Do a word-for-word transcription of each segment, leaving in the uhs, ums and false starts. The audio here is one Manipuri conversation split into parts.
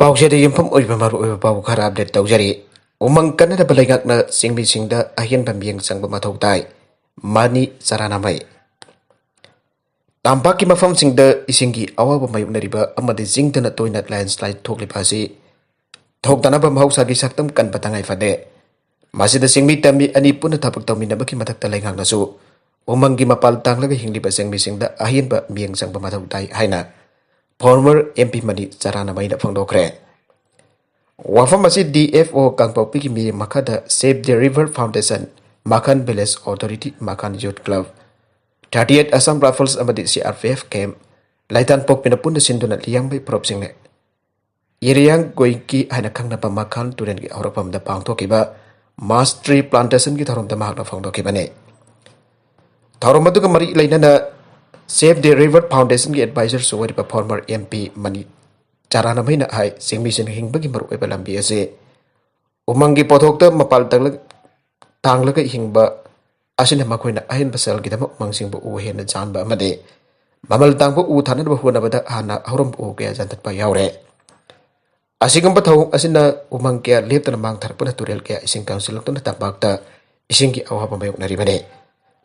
ꯄꯥꯎꯆꯦꯗ ꯌꯨꯝꯐꯝ ꯑꯣꯏꯕ ꯃꯔꯨꯑꯣꯏꯕ ꯄꯥꯎ ꯈꯔ ꯑꯞꯗꯦꯠ ꯇꯧꯖꯔꯤ꯫ ꯎꯃꯪ ꯀꯟꯅꯅꯕ ꯂꯩꯉꯥꯛꯅ ꯆꯤꯡꯃꯤꯁꯤꯡꯗ ꯑꯍꯦꯟꯕ ꯃꯤꯠꯌꯦꯡ ꯆꯪꯕ ꯃꯊꯧ ꯇꯥꯏ꯫ ꯃꯅꯤ ꯆꯔꯥꯅꯃꯩ꯫ ꯇꯝꯄꯥꯛꯀꯤ ꯃꯐꯝꯁꯤꯡꯗ ꯏꯁꯤꯡꯒꯤ ꯑꯋꯥꯕ ꯃꯥꯌꯣꯛꯅꯔꯤꯕ ꯑꯃꯗꯤ ꯆꯤꯡꯗꯅ ꯇꯣꯏꯅ ꯂꯦꯟꯁꯂꯥꯏꯗ ꯊꯣꯛꯂꯤꯕ ꯑꯁꯤ ꯊꯣꯛꯇꯅꯕ ꯃꯍꯧꯁꯥꯒꯤ ꯁꯛꯇꯝ ꯀꯟꯕ ꯇꯉꯥꯏ ꯐꯗꯦ꯫ ꯃꯁꯤꯗ ꯆꯤꯡꯃꯤ ꯇꯝꯃꯤ ꯑꯅꯤ ꯄꯨꯟꯅ ꯊꯕꯛ ꯇꯧꯃꯤꯟꯅꯕꯒꯤ ꯃꯊꯛꯇ ꯂꯩꯉꯥꯛꯅꯁꯨ ꯎꯃꯪꯒꯤ ꯃꯄꯥꯜ ꯇꯥꯡꯂꯒ ꯍꯤꯡꯂꯤꯕ ꯆꯤꯡꯃꯤꯁꯤꯡꯗ ꯑꯍꯦꯟꯕ ꯃꯤꯠꯌꯦꯡ ꯆꯪꯕ ꯃꯊꯧ ꯇꯥꯏ ꯍꯥꯏꯅ former M P ꯃꯅꯤ ꯆꯔꯥꯅꯃꯩꯅ ꯐꯣꯡꯗꯣꯛꯈ꯭ꯔꯦ꯫ ꯋꯥꯐꯝ ꯑꯁꯤ D F O ꯀꯥꯡꯄꯣꯛꯄꯤꯒꯤ ꯃꯤꯠꯌꯦꯡ ꯃꯈꯥꯗ Save the River Foundation, ꯃꯈꯥꯟ Village Authority, ꯃꯈꯥꯟ Youth Club, thirty eight Assam Rifles ꯑꯃꯗꯤ C R P F camp, ꯂꯩꯇꯥꯟ ꯄꯣꯛꯄꯤꯅ ꯄꯨꯟꯅ ꯁꯤꯟꯗꯨꯅ ꯂꯤꯌꯥꯡꯃꯩ ꯐꯨꯔꯨꯞꯁꯤꯡꯅ ꯏꯔꯤꯌꯥꯡ ꯒꯣꯏꯀꯤ ꯍꯥꯏꯅ ꯈꯪꯅꯕ ꯃꯈꯥꯟ ꯇꯨꯔꯦꯜꯒꯤ ꯍꯧꯔꯛꯐꯝꯗ ꯄꯥꯡꯊꯣꯛꯈꯤꯕ mass tree plantationꯒꯤ ꯊꯧꯔꯝꯗ ꯃꯍꯥꯛꯅ ꯐꯣꯡꯗꯣꯛꯈꯤꯕꯅꯤ꯫ ꯊꯧꯔꯝ ꯑꯗꯨꯒ ꯃꯔꯤ ꯂꯩꯅꯅ Save the River Foundationꯒꯤ advisorꯁꯨ ꯑꯣꯏꯔꯤꯕ former M P ꯃꯅꯤ ꯆꯔꯥꯅꯃꯩꯅ ꯍꯥꯏ, ꯆꯤꯡꯃꯤꯁꯤꯡꯅ ꯍꯤꯡꯕꯒꯤ ꯃꯔꯨꯑꯣꯏꯕ ꯂꯝꯕꯤ ꯑꯁꯤ ꯎꯃꯪꯒꯤ ꯄꯣꯠꯊꯣꯛꯇ ꯃꯄꯥꯜ ꯇꯥꯡꯂ-, ꯇꯥꯡꯂꯒ ꯍꯤꯡꯕ ꯑꯁꯤꯅ ꯃꯈꯣꯏꯅ ꯑꯍꯦꯟꯕ ꯁꯦꯜꯒꯤꯗꯃꯛ ꯎꯃꯪꯁꯤꯡꯕꯨ ꯎ ꯍꯦꯟꯅ ꯆꯥꯟꯕ ꯑꯃꯗꯤ ꯃꯃꯜ ꯇꯥꯡꯕ ꯎ ꯊꯥꯅꯅꯕ ꯍꯣꯠꯅꯕꯗ ꯍꯥꯟꯅ ꯍꯧꯔꯝꯕ ꯎ ꯀꯌꯥ ꯌꯥꯟꯊꯠꯄ ꯌꯥꯎꯔꯦ꯫ ꯑꯁꯤꯒꯨꯝꯕ ꯊꯧꯑꯣꯡ ꯑꯁꯤꯅ ꯎꯃꯪ ꯀꯌꯥ ꯂꯦꯞꯇꯅ ꯃꯥꯡꯊꯔꯛꯄꯅ ꯇꯨꯔꯦꯜ ꯀꯌꯥ ꯏꯁꯤꯡ ꯀꯪꯁꯤꯜꯂꯛꯇꯨꯅ ꯇꯝꯄꯥꯛꯇ ꯏꯁꯤꯡꯒꯤ ꯑꯋꯥꯕ ꯃꯥꯌꯣꯛꯅꯔꯤꯕꯅꯤ꯫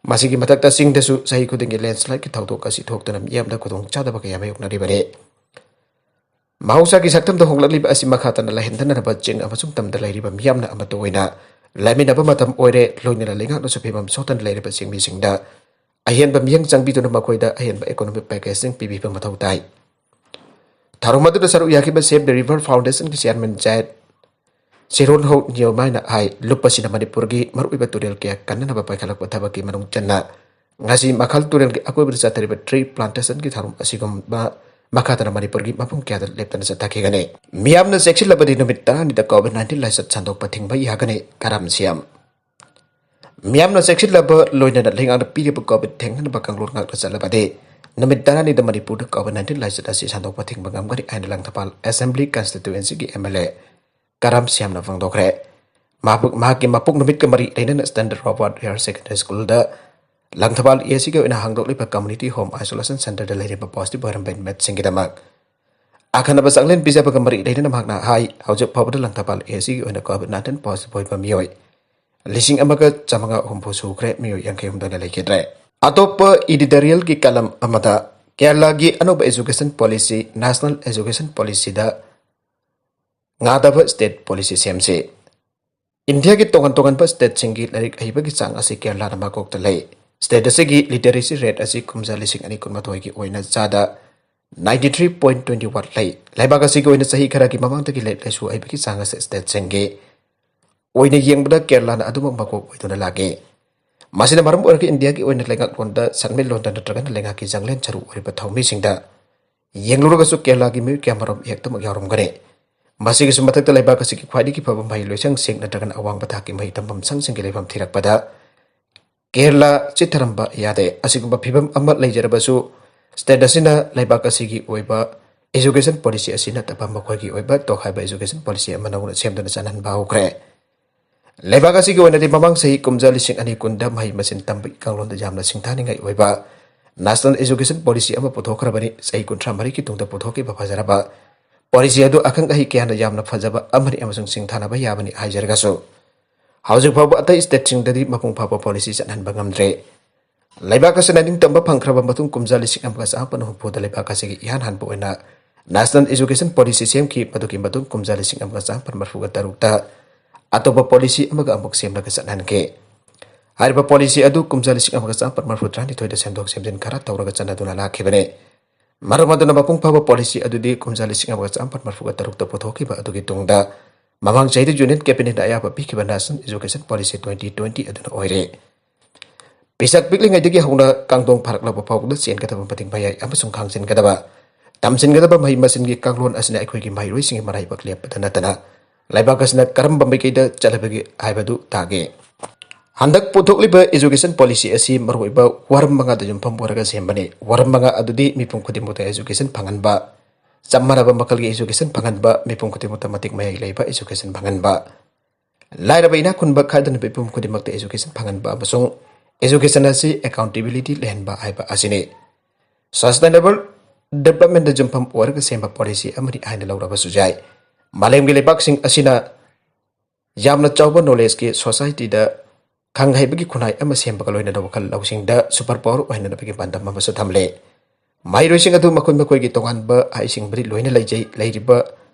ꯃꯁꯤꯒꯤ ꯃꯊꯛꯇ ꯆꯤꯡꯗꯁꯨ ꯆꯍꯤ ꯈꯨꯗꯤꯡꯒꯤ ꯂꯦꯟꯁꯂꯥꯏꯗꯀꯤ ꯊꯧꯗꯣꯛ ꯑꯁꯤ ꯊꯣꯛꯇꯨꯅ ꯃꯤꯌꯥꯝꯗ ꯈꯨꯗꯣꯡꯆꯥꯗꯕ ꯀꯌꯥ ꯃꯥꯌꯣꯛꯅꯔꯤꯕꯅꯤ꯫ ꯃꯍꯧꯁꯥꯒꯤ ꯁꯛꯇꯝꯗ ꯍꯣꯡꯂꯛꯂꯤꯕ ꯑꯁꯤ ꯃꯈꯥ ꯇꯥꯅ ꯂꯩꯍꯟꯗꯅꯕ ꯆꯤꯡ ꯑꯃꯁꯨꯡ ꯇꯝꯗ ꯂꯩꯔꯤꯕ ꯃꯤꯌꯥꯝꯅ ꯑꯃꯠꯇ ꯑꯣꯏꯅ ꯂꯩꯃꯤꯟꯅꯕ ꯃꯇꯝ ꯑꯣꯏꯔꯦ꯫ ꯂꯣꯏꯅꯅ ꯂꯩꯉꯥꯛꯅꯁꯨ ꯐꯤꯕꯝ ꯁꯣꯛꯇꯅ ꯂꯩꯔꯤꯕ ꯆꯤꯡꯃꯤꯁꯤꯡꯗ ꯑꯍꯦꯟꯕ ꯃꯤꯠꯌꯦꯡ ꯆꯪꯕꯤꯗꯨꯅ ꯃꯈꯣꯏꯗ ꯑꯍꯦꯟꯕ economic packageꯁꯤꯡ ꯄꯤꯕꯤꯕ ꯃꯊꯧ ꯇꯥꯏ꯫ ꯊꯧꯔꯝ ꯑꯗꯨꯗ ꯁꯔꯨꯛ ꯌꯥꯈꯤꯕ Save the River Foundationꯒꯤ chairman ꯖꯥꯏꯠ ꯁꯤꯔꯣꯟꯍꯧ ꯅꯤꯌꯣꯃꯥꯏꯅ ꯍꯥꯏ, ꯂꯨꯞ ꯑꯁꯤꯅ ꯃꯅꯤꯄꯨꯔꯒꯤ ꯃꯔꯨꯑꯣꯏꯕ ꯇꯨꯔꯦꯜ ꯀꯌꯥ ꯀꯟꯅꯅꯕ ꯄꯥꯏꯈꯠꯂꯛꯄ ꯊꯕꯛꯀꯤ ꯃꯅꯨꯡ ꯆꯟꯅ ꯉꯁꯤ ꯃꯈꯜ ꯇꯨꯔꯦꯜꯒꯤ ꯑꯀꯣꯏꯕꯗ ꯆꯠꯊꯔꯤꯕ tree plantationꯒꯤ ꯊꯧꯔꯝ ꯑꯁꯤꯒꯨꯝꯕ ꯃꯈꯥ ꯇꯥꯅ ꯃꯅꯤꯄꯨꯔꯒꯤ ꯃꯐꯝ ꯀꯌꯥꯗ ꯂꯦꯞꯇꯅ ꯆꯠꯊꯈꯤꯒꯅꯤ꯫ ꯃꯤꯌꯥꯝꯅ ꯆꯦꯛꯁꯤꯜꯂꯕꯗꯤ ꯅꯨꯃꯤꯠ ꯇꯔꯥꯅꯤꯗ COVID nineteen ꯂꯥꯏꯆꯠ ꯁꯟꯗꯣꯛꯄ ꯊꯤꯡꯕ ꯌꯥꯒꯅꯤ, ꯀꯔꯝ ꯁꯤ ꯑꯦꯝ꯫ ꯃꯤꯌꯥꯝꯅ ꯆꯦꯛꯁꯤꯜꯂꯕ ꯂꯣꯏꯅꯅ ꯂꯩꯉꯥꯛꯅ ꯄꯤꯔꯤꯕ COVID ꯊꯦꯡꯅꯅꯕ ꯀꯥꯡꯂꯣꯟ ꯉꯥꯛꯅ ꯆꯠꯂꯕꯗꯤ ꯅꯨꯃꯤꯠ ꯇꯔꯥꯅꯤꯗ ꯃꯅꯤꯄꯨꯔꯗ COVID nineteen ꯂꯥꯏꯆꯠ ꯑꯁꯤ ꯁꯟꯗꯣꯛꯄ ꯊꯤꯡꯕ ꯉꯝꯒꯅꯤ ꯍꯥꯏꯅ Langthabal Assembly Constituencyꯒꯤ M L A ꯀꯔꯝ ꯁꯤ ꯑꯦꯝꯅ ꯐꯣꯡꯗꯣꯛꯈ꯭ꯔꯦ꯫ ꯃꯍꯥꯛ-, ꯃꯍꯥꯛꯀꯤ ꯃꯄꯣꯛ ꯅꯨꯃꯤꯠꯀ ꯃꯔꯤ ꯂꯩꯅꯅ Standard Robert Higher Secondary Schoolꯗ Langthabal A Cꯒꯤ ꯑꯣꯏꯅ ꯍꯥꯡꯗꯣꯛꯂꯤꯕ community home isolation centreꯗ ꯂꯩꯔꯤꯕ positive ꯑꯣꯏꯔꯝꯕ inmateꯁꯤꯡꯒꯤꯗꯃꯛ ꯑꯈꯟꯅꯕ ꯆꯥꯡꯂꯦꯟ ꯄꯤꯖꯕꯒ ꯃꯔꯤ ꯂꯩꯅꯅ ꯃꯍꯥꯛꯅ ꯍꯥꯏ, ꯍꯧꯖꯤꯛ ꯐꯥꯎꯕꯗ ꯂꯪꯊꯕꯥꯜ ꯑꯦ ꯑꯁꯤꯒꯤ ꯑꯣꯏꯅ COVID nineteen positive ꯑꯣꯏꯕ ꯃꯤꯑꯣꯏ ꯂꯤꯁꯤꯡ ꯑꯃꯒ ꯆꯥꯃꯉꯥ ꯍꯨꯝꯐꯨ ꯁꯨꯈ꯭ꯔꯦ, ꯃꯤꯑꯣꯏ ꯌꯥꯡꯈꯩ ꯍꯨꯝꯗꯣꯏꯅ ꯂꯩꯈꯤꯗ꯭ꯔꯦ꯫ ꯑꯇꯣꯞꯄ editorialꯒꯤ column ꯑꯃꯗ ꯀꯦꯔꯂꯥꯒꯤ ꯑꯅꯧꯕ education policy, national education policyꯗ ꯉꯥꯗꯕ state policy ꯁꯦꯝꯁꯤ꯫ ꯏꯟꯗꯤꯌꯥꯒꯤ ꯇꯣꯉꯥꯟ ꯇꯣꯉꯥꯟꯕ stateꯁꯤꯡꯒꯤ ꯂꯥꯏꯔꯤꯛ ꯍꯩꯕꯒꯤ ꯆꯥꯡ ꯑꯁꯤ ꯀꯦꯔꯂꯥꯅ ꯃꯀꯣꯛꯇ ꯂꯩ꯫ State ꯑꯁꯤꯒꯤ literacy rate ꯑꯁꯤ ꯀꯨꯝꯖꯥ ꯂꯤꯁꯤꯡ ꯑꯅꯤ ꯀꯨꯟꯃꯥꯊꯣꯏꯒꯤ ꯑꯣꯏꯅ ꯆꯥꯗ ninety three point twenty one ꯂꯩ꯫ ꯂꯩꯕꯥꯛ ꯑꯁꯤꯒꯤ ꯑꯣꯏꯅ ꯆꯍꯤ ꯈꯔꯒꯤ ꯃꯃꯥꯡꯗꯒꯤ ꯂꯥꯏꯔꯤꯛ ꯂꯥꯏꯁꯨ ꯍꯩꯕꯒꯤ ꯆꯥꯡ ꯑꯁꯤ stateꯁꯤꯡꯒꯤ ꯑꯣꯏꯅ ꯌꯦꯡꯕꯗ ꯀꯦꯔꯂꯥꯅ ꯑꯗꯨꯃꯛ ꯃꯀꯣꯛ ꯑꯣꯏꯗꯨꯅ ꯂꯥꯛꯏ꯫ ꯃꯁꯤꯅ ꯃꯔꯝ ꯑꯣꯏꯔꯒ ꯏꯟꯗꯤꯌꯥꯒꯤ ꯑꯣꯏꯅ ꯂꯩꯉꯥꯛꯂꯣꯟꯗ, ꯁꯦꯟꯃꯤꯠꯂꯣꯟꯗ ꯅꯠꯇ꯭ꯔꯒꯅ ꯂꯩꯉꯥꯛꯀꯤ ꯆꯥꯡꯂꯦꯟ ꯁꯔꯨ ꯑꯣꯏꯔꯤꯕ ꯊꯧꯃꯤꯁꯤꯡꯗ ꯌꯦꯡꯂꯨꯔꯒꯁꯨ ꯀꯦꯔꯂꯥꯒꯤ ꯃꯤꯑꯣꯏ ꯀꯌꯥꯃꯔꯨꯝ ꯍꯦꯛꯇꯃꯛ ꯌꯥꯎꯔꯝꯒꯅꯤ꯫ ꯃꯁꯤꯒꯤꯁꯨ ꯃꯊꯛꯇ ꯂꯩꯕꯥꯛ ꯑꯁꯤꯒꯤ ꯈ꯭ꯋꯥꯏꯗꯒꯤ ꯐꯕ ꯃꯍꯩ ꯂꯣꯏꯁꯪꯁꯤꯡ ꯅꯠꯇ꯭ꯔꯒꯅ ꯑꯋꯥꯡꯕ ꯊꯥꯛꯀꯤ ꯃꯍꯩ ꯇꯝꯐꯝ ꯁꯪꯁꯤꯡꯒꯤ ꯂꯩꯐꯝ ꯊꯤꯔꯛꯄꯗ ꯀꯦꯔꯂꯥ ꯆꯤꯠꯊꯔꯝꯕ ꯌꯥꯗꯦ꯫ ꯑꯁꯤꯒꯨꯝꯕ ꯐꯤꯕꯝ ꯑꯃ ꯂꯩꯖꯔꯕꯁꯨ state ꯑꯁꯤꯅ ꯂꯩꯕꯥꯛ ꯑꯁꯤꯒꯤ ꯑꯣꯏꯕ education policy ꯑꯁꯤ ꯅꯠꯇꯕ ꯃꯈꯣꯏꯒꯤ ꯑꯣꯏꯕ ꯇꯣꯈꯥꯏꯕ education policy ꯑꯃ ꯅꯧꯅ ꯁꯦꯝꯗꯨꯅ ꯆꯠꯍꯟꯕ ꯍꯧꯈ꯭ꯔꯦ꯫ ꯂꯩꯕꯥꯛ ꯑꯁꯤꯒꯤ ꯑꯣꯏꯅꯗꯤ ꯃꯃꯥꯡ ꯆꯍꯤ ꯀꯨꯝꯖꯥ ꯂꯤꯁꯤꯡ ꯑꯅꯤ ꯀꯨꯟꯗ ꯃꯍꯩ ꯃꯁꯤꯡ ꯇꯝꯕꯒꯤ ꯀꯥꯡꯂꯣꯟꯗ ꯌꯥꯝꯅ ꯁꯤꯡꯊꯥꯅꯤꯡꯉꯥꯏ ꯑꯣꯏꯕ national education policy ꯑꯃ ꯄꯨꯊꯣꯛꯈ꯭ꯔꯕꯅꯤ꯫ ꯆꯍꯤ ꯀꯨꯟꯊ꯭ꯔꯥ ꯃꯔꯤꯒꯤ ꯇꯨꯡꯗ ꯄꯨꯊꯣꯛꯈꯤꯕ ꯐꯖꯔꯕ policy ꯑꯗꯨ ꯑꯈꯪ ꯑꯍꯩ ꯀꯌꯥꯅ ꯌꯥꯝꯅ ꯐꯖꯕ ꯑꯃꯅꯤ ꯑꯃꯁꯨꯡ ꯁꯤꯡꯊꯥꯅꯕ ꯌꯥꯕꯅꯤ ꯍꯥꯏꯖꯔꯒꯁꯨ, ꯍꯧꯖꯤꯛ ꯐꯥꯎꯕ ꯑꯇꯩ stateꯁꯤꯡꯗꯗꯤ ꯃꯄꯨꯡ ꯐꯥꯕ policy ꯆꯠꯍꯟꯕ ꯉꯝꯗ꯭ꯔꯦ꯫ ꯂꯩꯕꯥꯛ ꯑꯁꯤꯅ ꯅꯤꯡꯇꯝꯕ ꯐꯪꯈ꯭ꯔꯕ ꯃꯇꯨꯡ ꯀꯨꯝꯖꯥ ꯂꯤꯁꯤꯡ ꯑꯃꯒ ꯆꯥꯃꯥꯄꯟ ꯍꯨꯝꯐꯨꯗ ꯂꯩꯕꯥꯛ ꯑꯁꯤꯒꯤ ꯏꯍꯥꯟ ꯍꯥꯟꯕ ꯑꯣꯏꯅ national education policy ꯁꯦꯝꯈꯤ꯫ ꯃꯗꯨꯒꯤ ꯃꯇꯨꯡ ꯀꯨꯝꯖꯥ ꯂꯤꯁꯤꯡ ꯑꯃꯒ ꯆꯥꯃꯥꯄꯟ ꯃꯔꯤꯐꯨꯒ ꯇꯔꯨꯛꯇ ꯑꯇꯣꯞꯄ policy ꯑꯃꯒ ꯑꯃꯨꯛ ꯁꯦꯝꯂꯒ ꯆꯠꯍꯟꯈꯤ꯫ ꯍꯥꯏꯔꯤꯕ policy ꯑꯗꯨ ꯀꯨꯝꯖꯥ ꯂꯤꯁꯤꯡ ꯑꯃꯒ ꯆꯥꯃꯥꯄꯟ ꯃꯔꯤꯐꯨ ꯇꯔꯥꯅꯤꯊꯣꯏꯗ ꯁꯦꯝꯗꯣꯛ ꯁꯦꯝꯖꯤꯟ ꯈꯔ ꯇꯧꯔꯒ ꯆꯠꯅꯗꯨꯅ ꯂꯥꯛꯈꯤꯕꯅꯤ꯫ ꯃꯔꯝ ꯑꯗꯨꯅ ꯃꯄꯨꯡ ꯐꯥꯕ policy ꯑꯗꯨꯗꯤ ꯀꯨꯝꯖꯥ ꯂꯤꯁꯤꯡ ꯑꯃꯒ ꯆꯥꯃꯥꯄꯟ ꯃꯔꯤꯐꯨꯒ ꯇꯔꯨꯛꯇ ꯄꯨꯊꯣꯛꯈꯤꯕ ꯑꯗꯨꯒꯤ ꯇꯨꯡꯗ ꯃꯃꯥꯡ ꯆꯍꯤꯗ Union Cabinetꯅ ꯑꯌꯥꯕ ꯄꯤꯈꯤꯕ National Education Policy twenty twenty ꯑꯗꯨꯅ ꯑꯣꯏꯔꯦ꯫ ꯄꯤꯁꯛ ꯄꯤꯛꯂꯤꯉꯩꯗꯒꯤ ꯍꯧꯅ ꯀꯥꯡꯗꯣꯡ ꯐꯥꯔꯛꯂꯕ ꯐꯥꯎꯕꯗ ꯆꯦꯟꯒꯗꯕ ꯃꯇꯤꯛ ꯃꯌꯥꯏ ꯑꯃꯁꯨꯡ ꯈꯥꯡꯖꯤꯟꯒꯗꯕ, ꯇꯝꯁꯤꯟꯒꯗꯕ ꯃꯍꯩ ꯃꯁꯤꯡꯒꯤ ꯀꯥꯡꯂꯣꯟ ꯑꯁꯤꯅ ꯑꯩꯈꯣꯏꯒꯤ ꯃꯍꯩꯔꯣꯏꯁꯤꯡꯒꯤ ꯃꯔꯥꯏꯕꯛ ꯂꯦꯞꯄꯗ ꯅꯠꯇꯅ ꯂꯩꯕꯥꯛ ꯑꯁꯤꯅ ꯀꯔꯝꯕ ꯃꯥꯏꯀꯩꯗ ꯆꯠꯂꯕꯒꯦ ꯍꯥꯏꯕꯗꯨ ꯇꯥꯛꯏ꯫ ꯍꯟꯗꯛ ꯄꯨꯊꯣꯛꯂꯤꯕ education policy ꯑꯁꯤ ꯃꯔꯨꯑꯣꯏꯕ ꯋꯥꯔꯝ ꯃꯉꯥꯗ ꯌꯨꯝꯐꯝ ꯑꯣꯏꯔꯒ ꯁꯦꯝꯕꯅꯤ꯫ ꯋꯥꯔꯝ ꯃꯉꯥ ꯑꯗꯨꯗꯤ ꯃꯤꯄꯨꯝ ꯈꯨꯗꯤꯡꯃꯛꯇ education ꯐꯪꯍꯟꯕ, ꯆꯞ ꯃꯥꯟꯅꯕ ꯃꯈꯜꯒꯤ education ꯐꯪꯍꯟꯕ, ꯃꯤꯄꯨꯝ ꯈꯨꯗꯤꯡꯃꯛꯇ ꯃꯇꯤꯛ ꯃꯌꯥꯏ ꯂꯩꯕ education ꯐꯪꯍꯟꯕ, ꯂꯥꯏꯔꯕ ꯏꯅꯥꯛ ꯈꯨꯟꯕ ꯈꯥꯏꯗꯅ ꯃꯤꯄꯨꯝ ꯈꯨꯗꯤꯡꯃꯛꯇ education ꯐꯪꯍꯟꯕ ꯑꯃꯁꯨꯡ education ꯑꯁꯤ accountability ꯂꯩꯍꯟꯕ ꯍꯥꯏꯕ ꯑꯁꯤꯅꯤ꯫ Sustainable ꯗꯤꯕ꯭ꯂꯞꯃꯦꯟꯗ ꯌꯨꯝꯐꯝ ꯑꯣꯏꯔꯒ ꯁꯦꯝꯕ ꯄꯣꯂꯤꯁꯤ ꯑꯃꯅꯤ ꯍꯥꯏꯅ ꯂꯧꯔꯕꯁꯨ ꯌꯥꯏ꯫ ꯃꯥꯂꯦꯝꯒꯤ ꯂꯩꯕꯥꯛꯁꯤꯡ ꯑꯁꯤꯅ ꯌꯥꯝꯅ ꯆꯥꯎꯕ ꯅꯣꯂꯦꯖꯀꯤ ꯁꯣꯁꯥꯏꯇꯤꯗ ꯈꯪ ꯍꯩꯕꯒꯤ ꯈꯨꯟꯅꯥꯏ ꯑꯃ ꯁꯦꯝꯕꯒ ꯂꯣꯏꯅꯅ ꯋꯥꯈꯜ ꯂꯧꯁꯤꯡꯗ ꯁꯨꯄꯔ ꯄꯥꯋꯔ ꯑꯣꯏꯍꯟꯅꯕꯒꯤ ꯄꯥꯟꯗꯝ ꯑꯃꯁꯨ ꯊꯝꯂꯦ꯫ ꯃꯍꯩꯔꯣꯏꯁꯤꯡ ꯑꯗꯨ ꯃꯈꯣꯏ ꯃꯈꯣꯏꯒꯤ ꯇꯣꯉꯥꯟꯕ ꯍꯩꯁꯤꯡꯕꯗꯤ ꯂꯣꯏꯅ ꯂꯩꯖꯩ꯫ ꯂꯩꯔꯤꯕ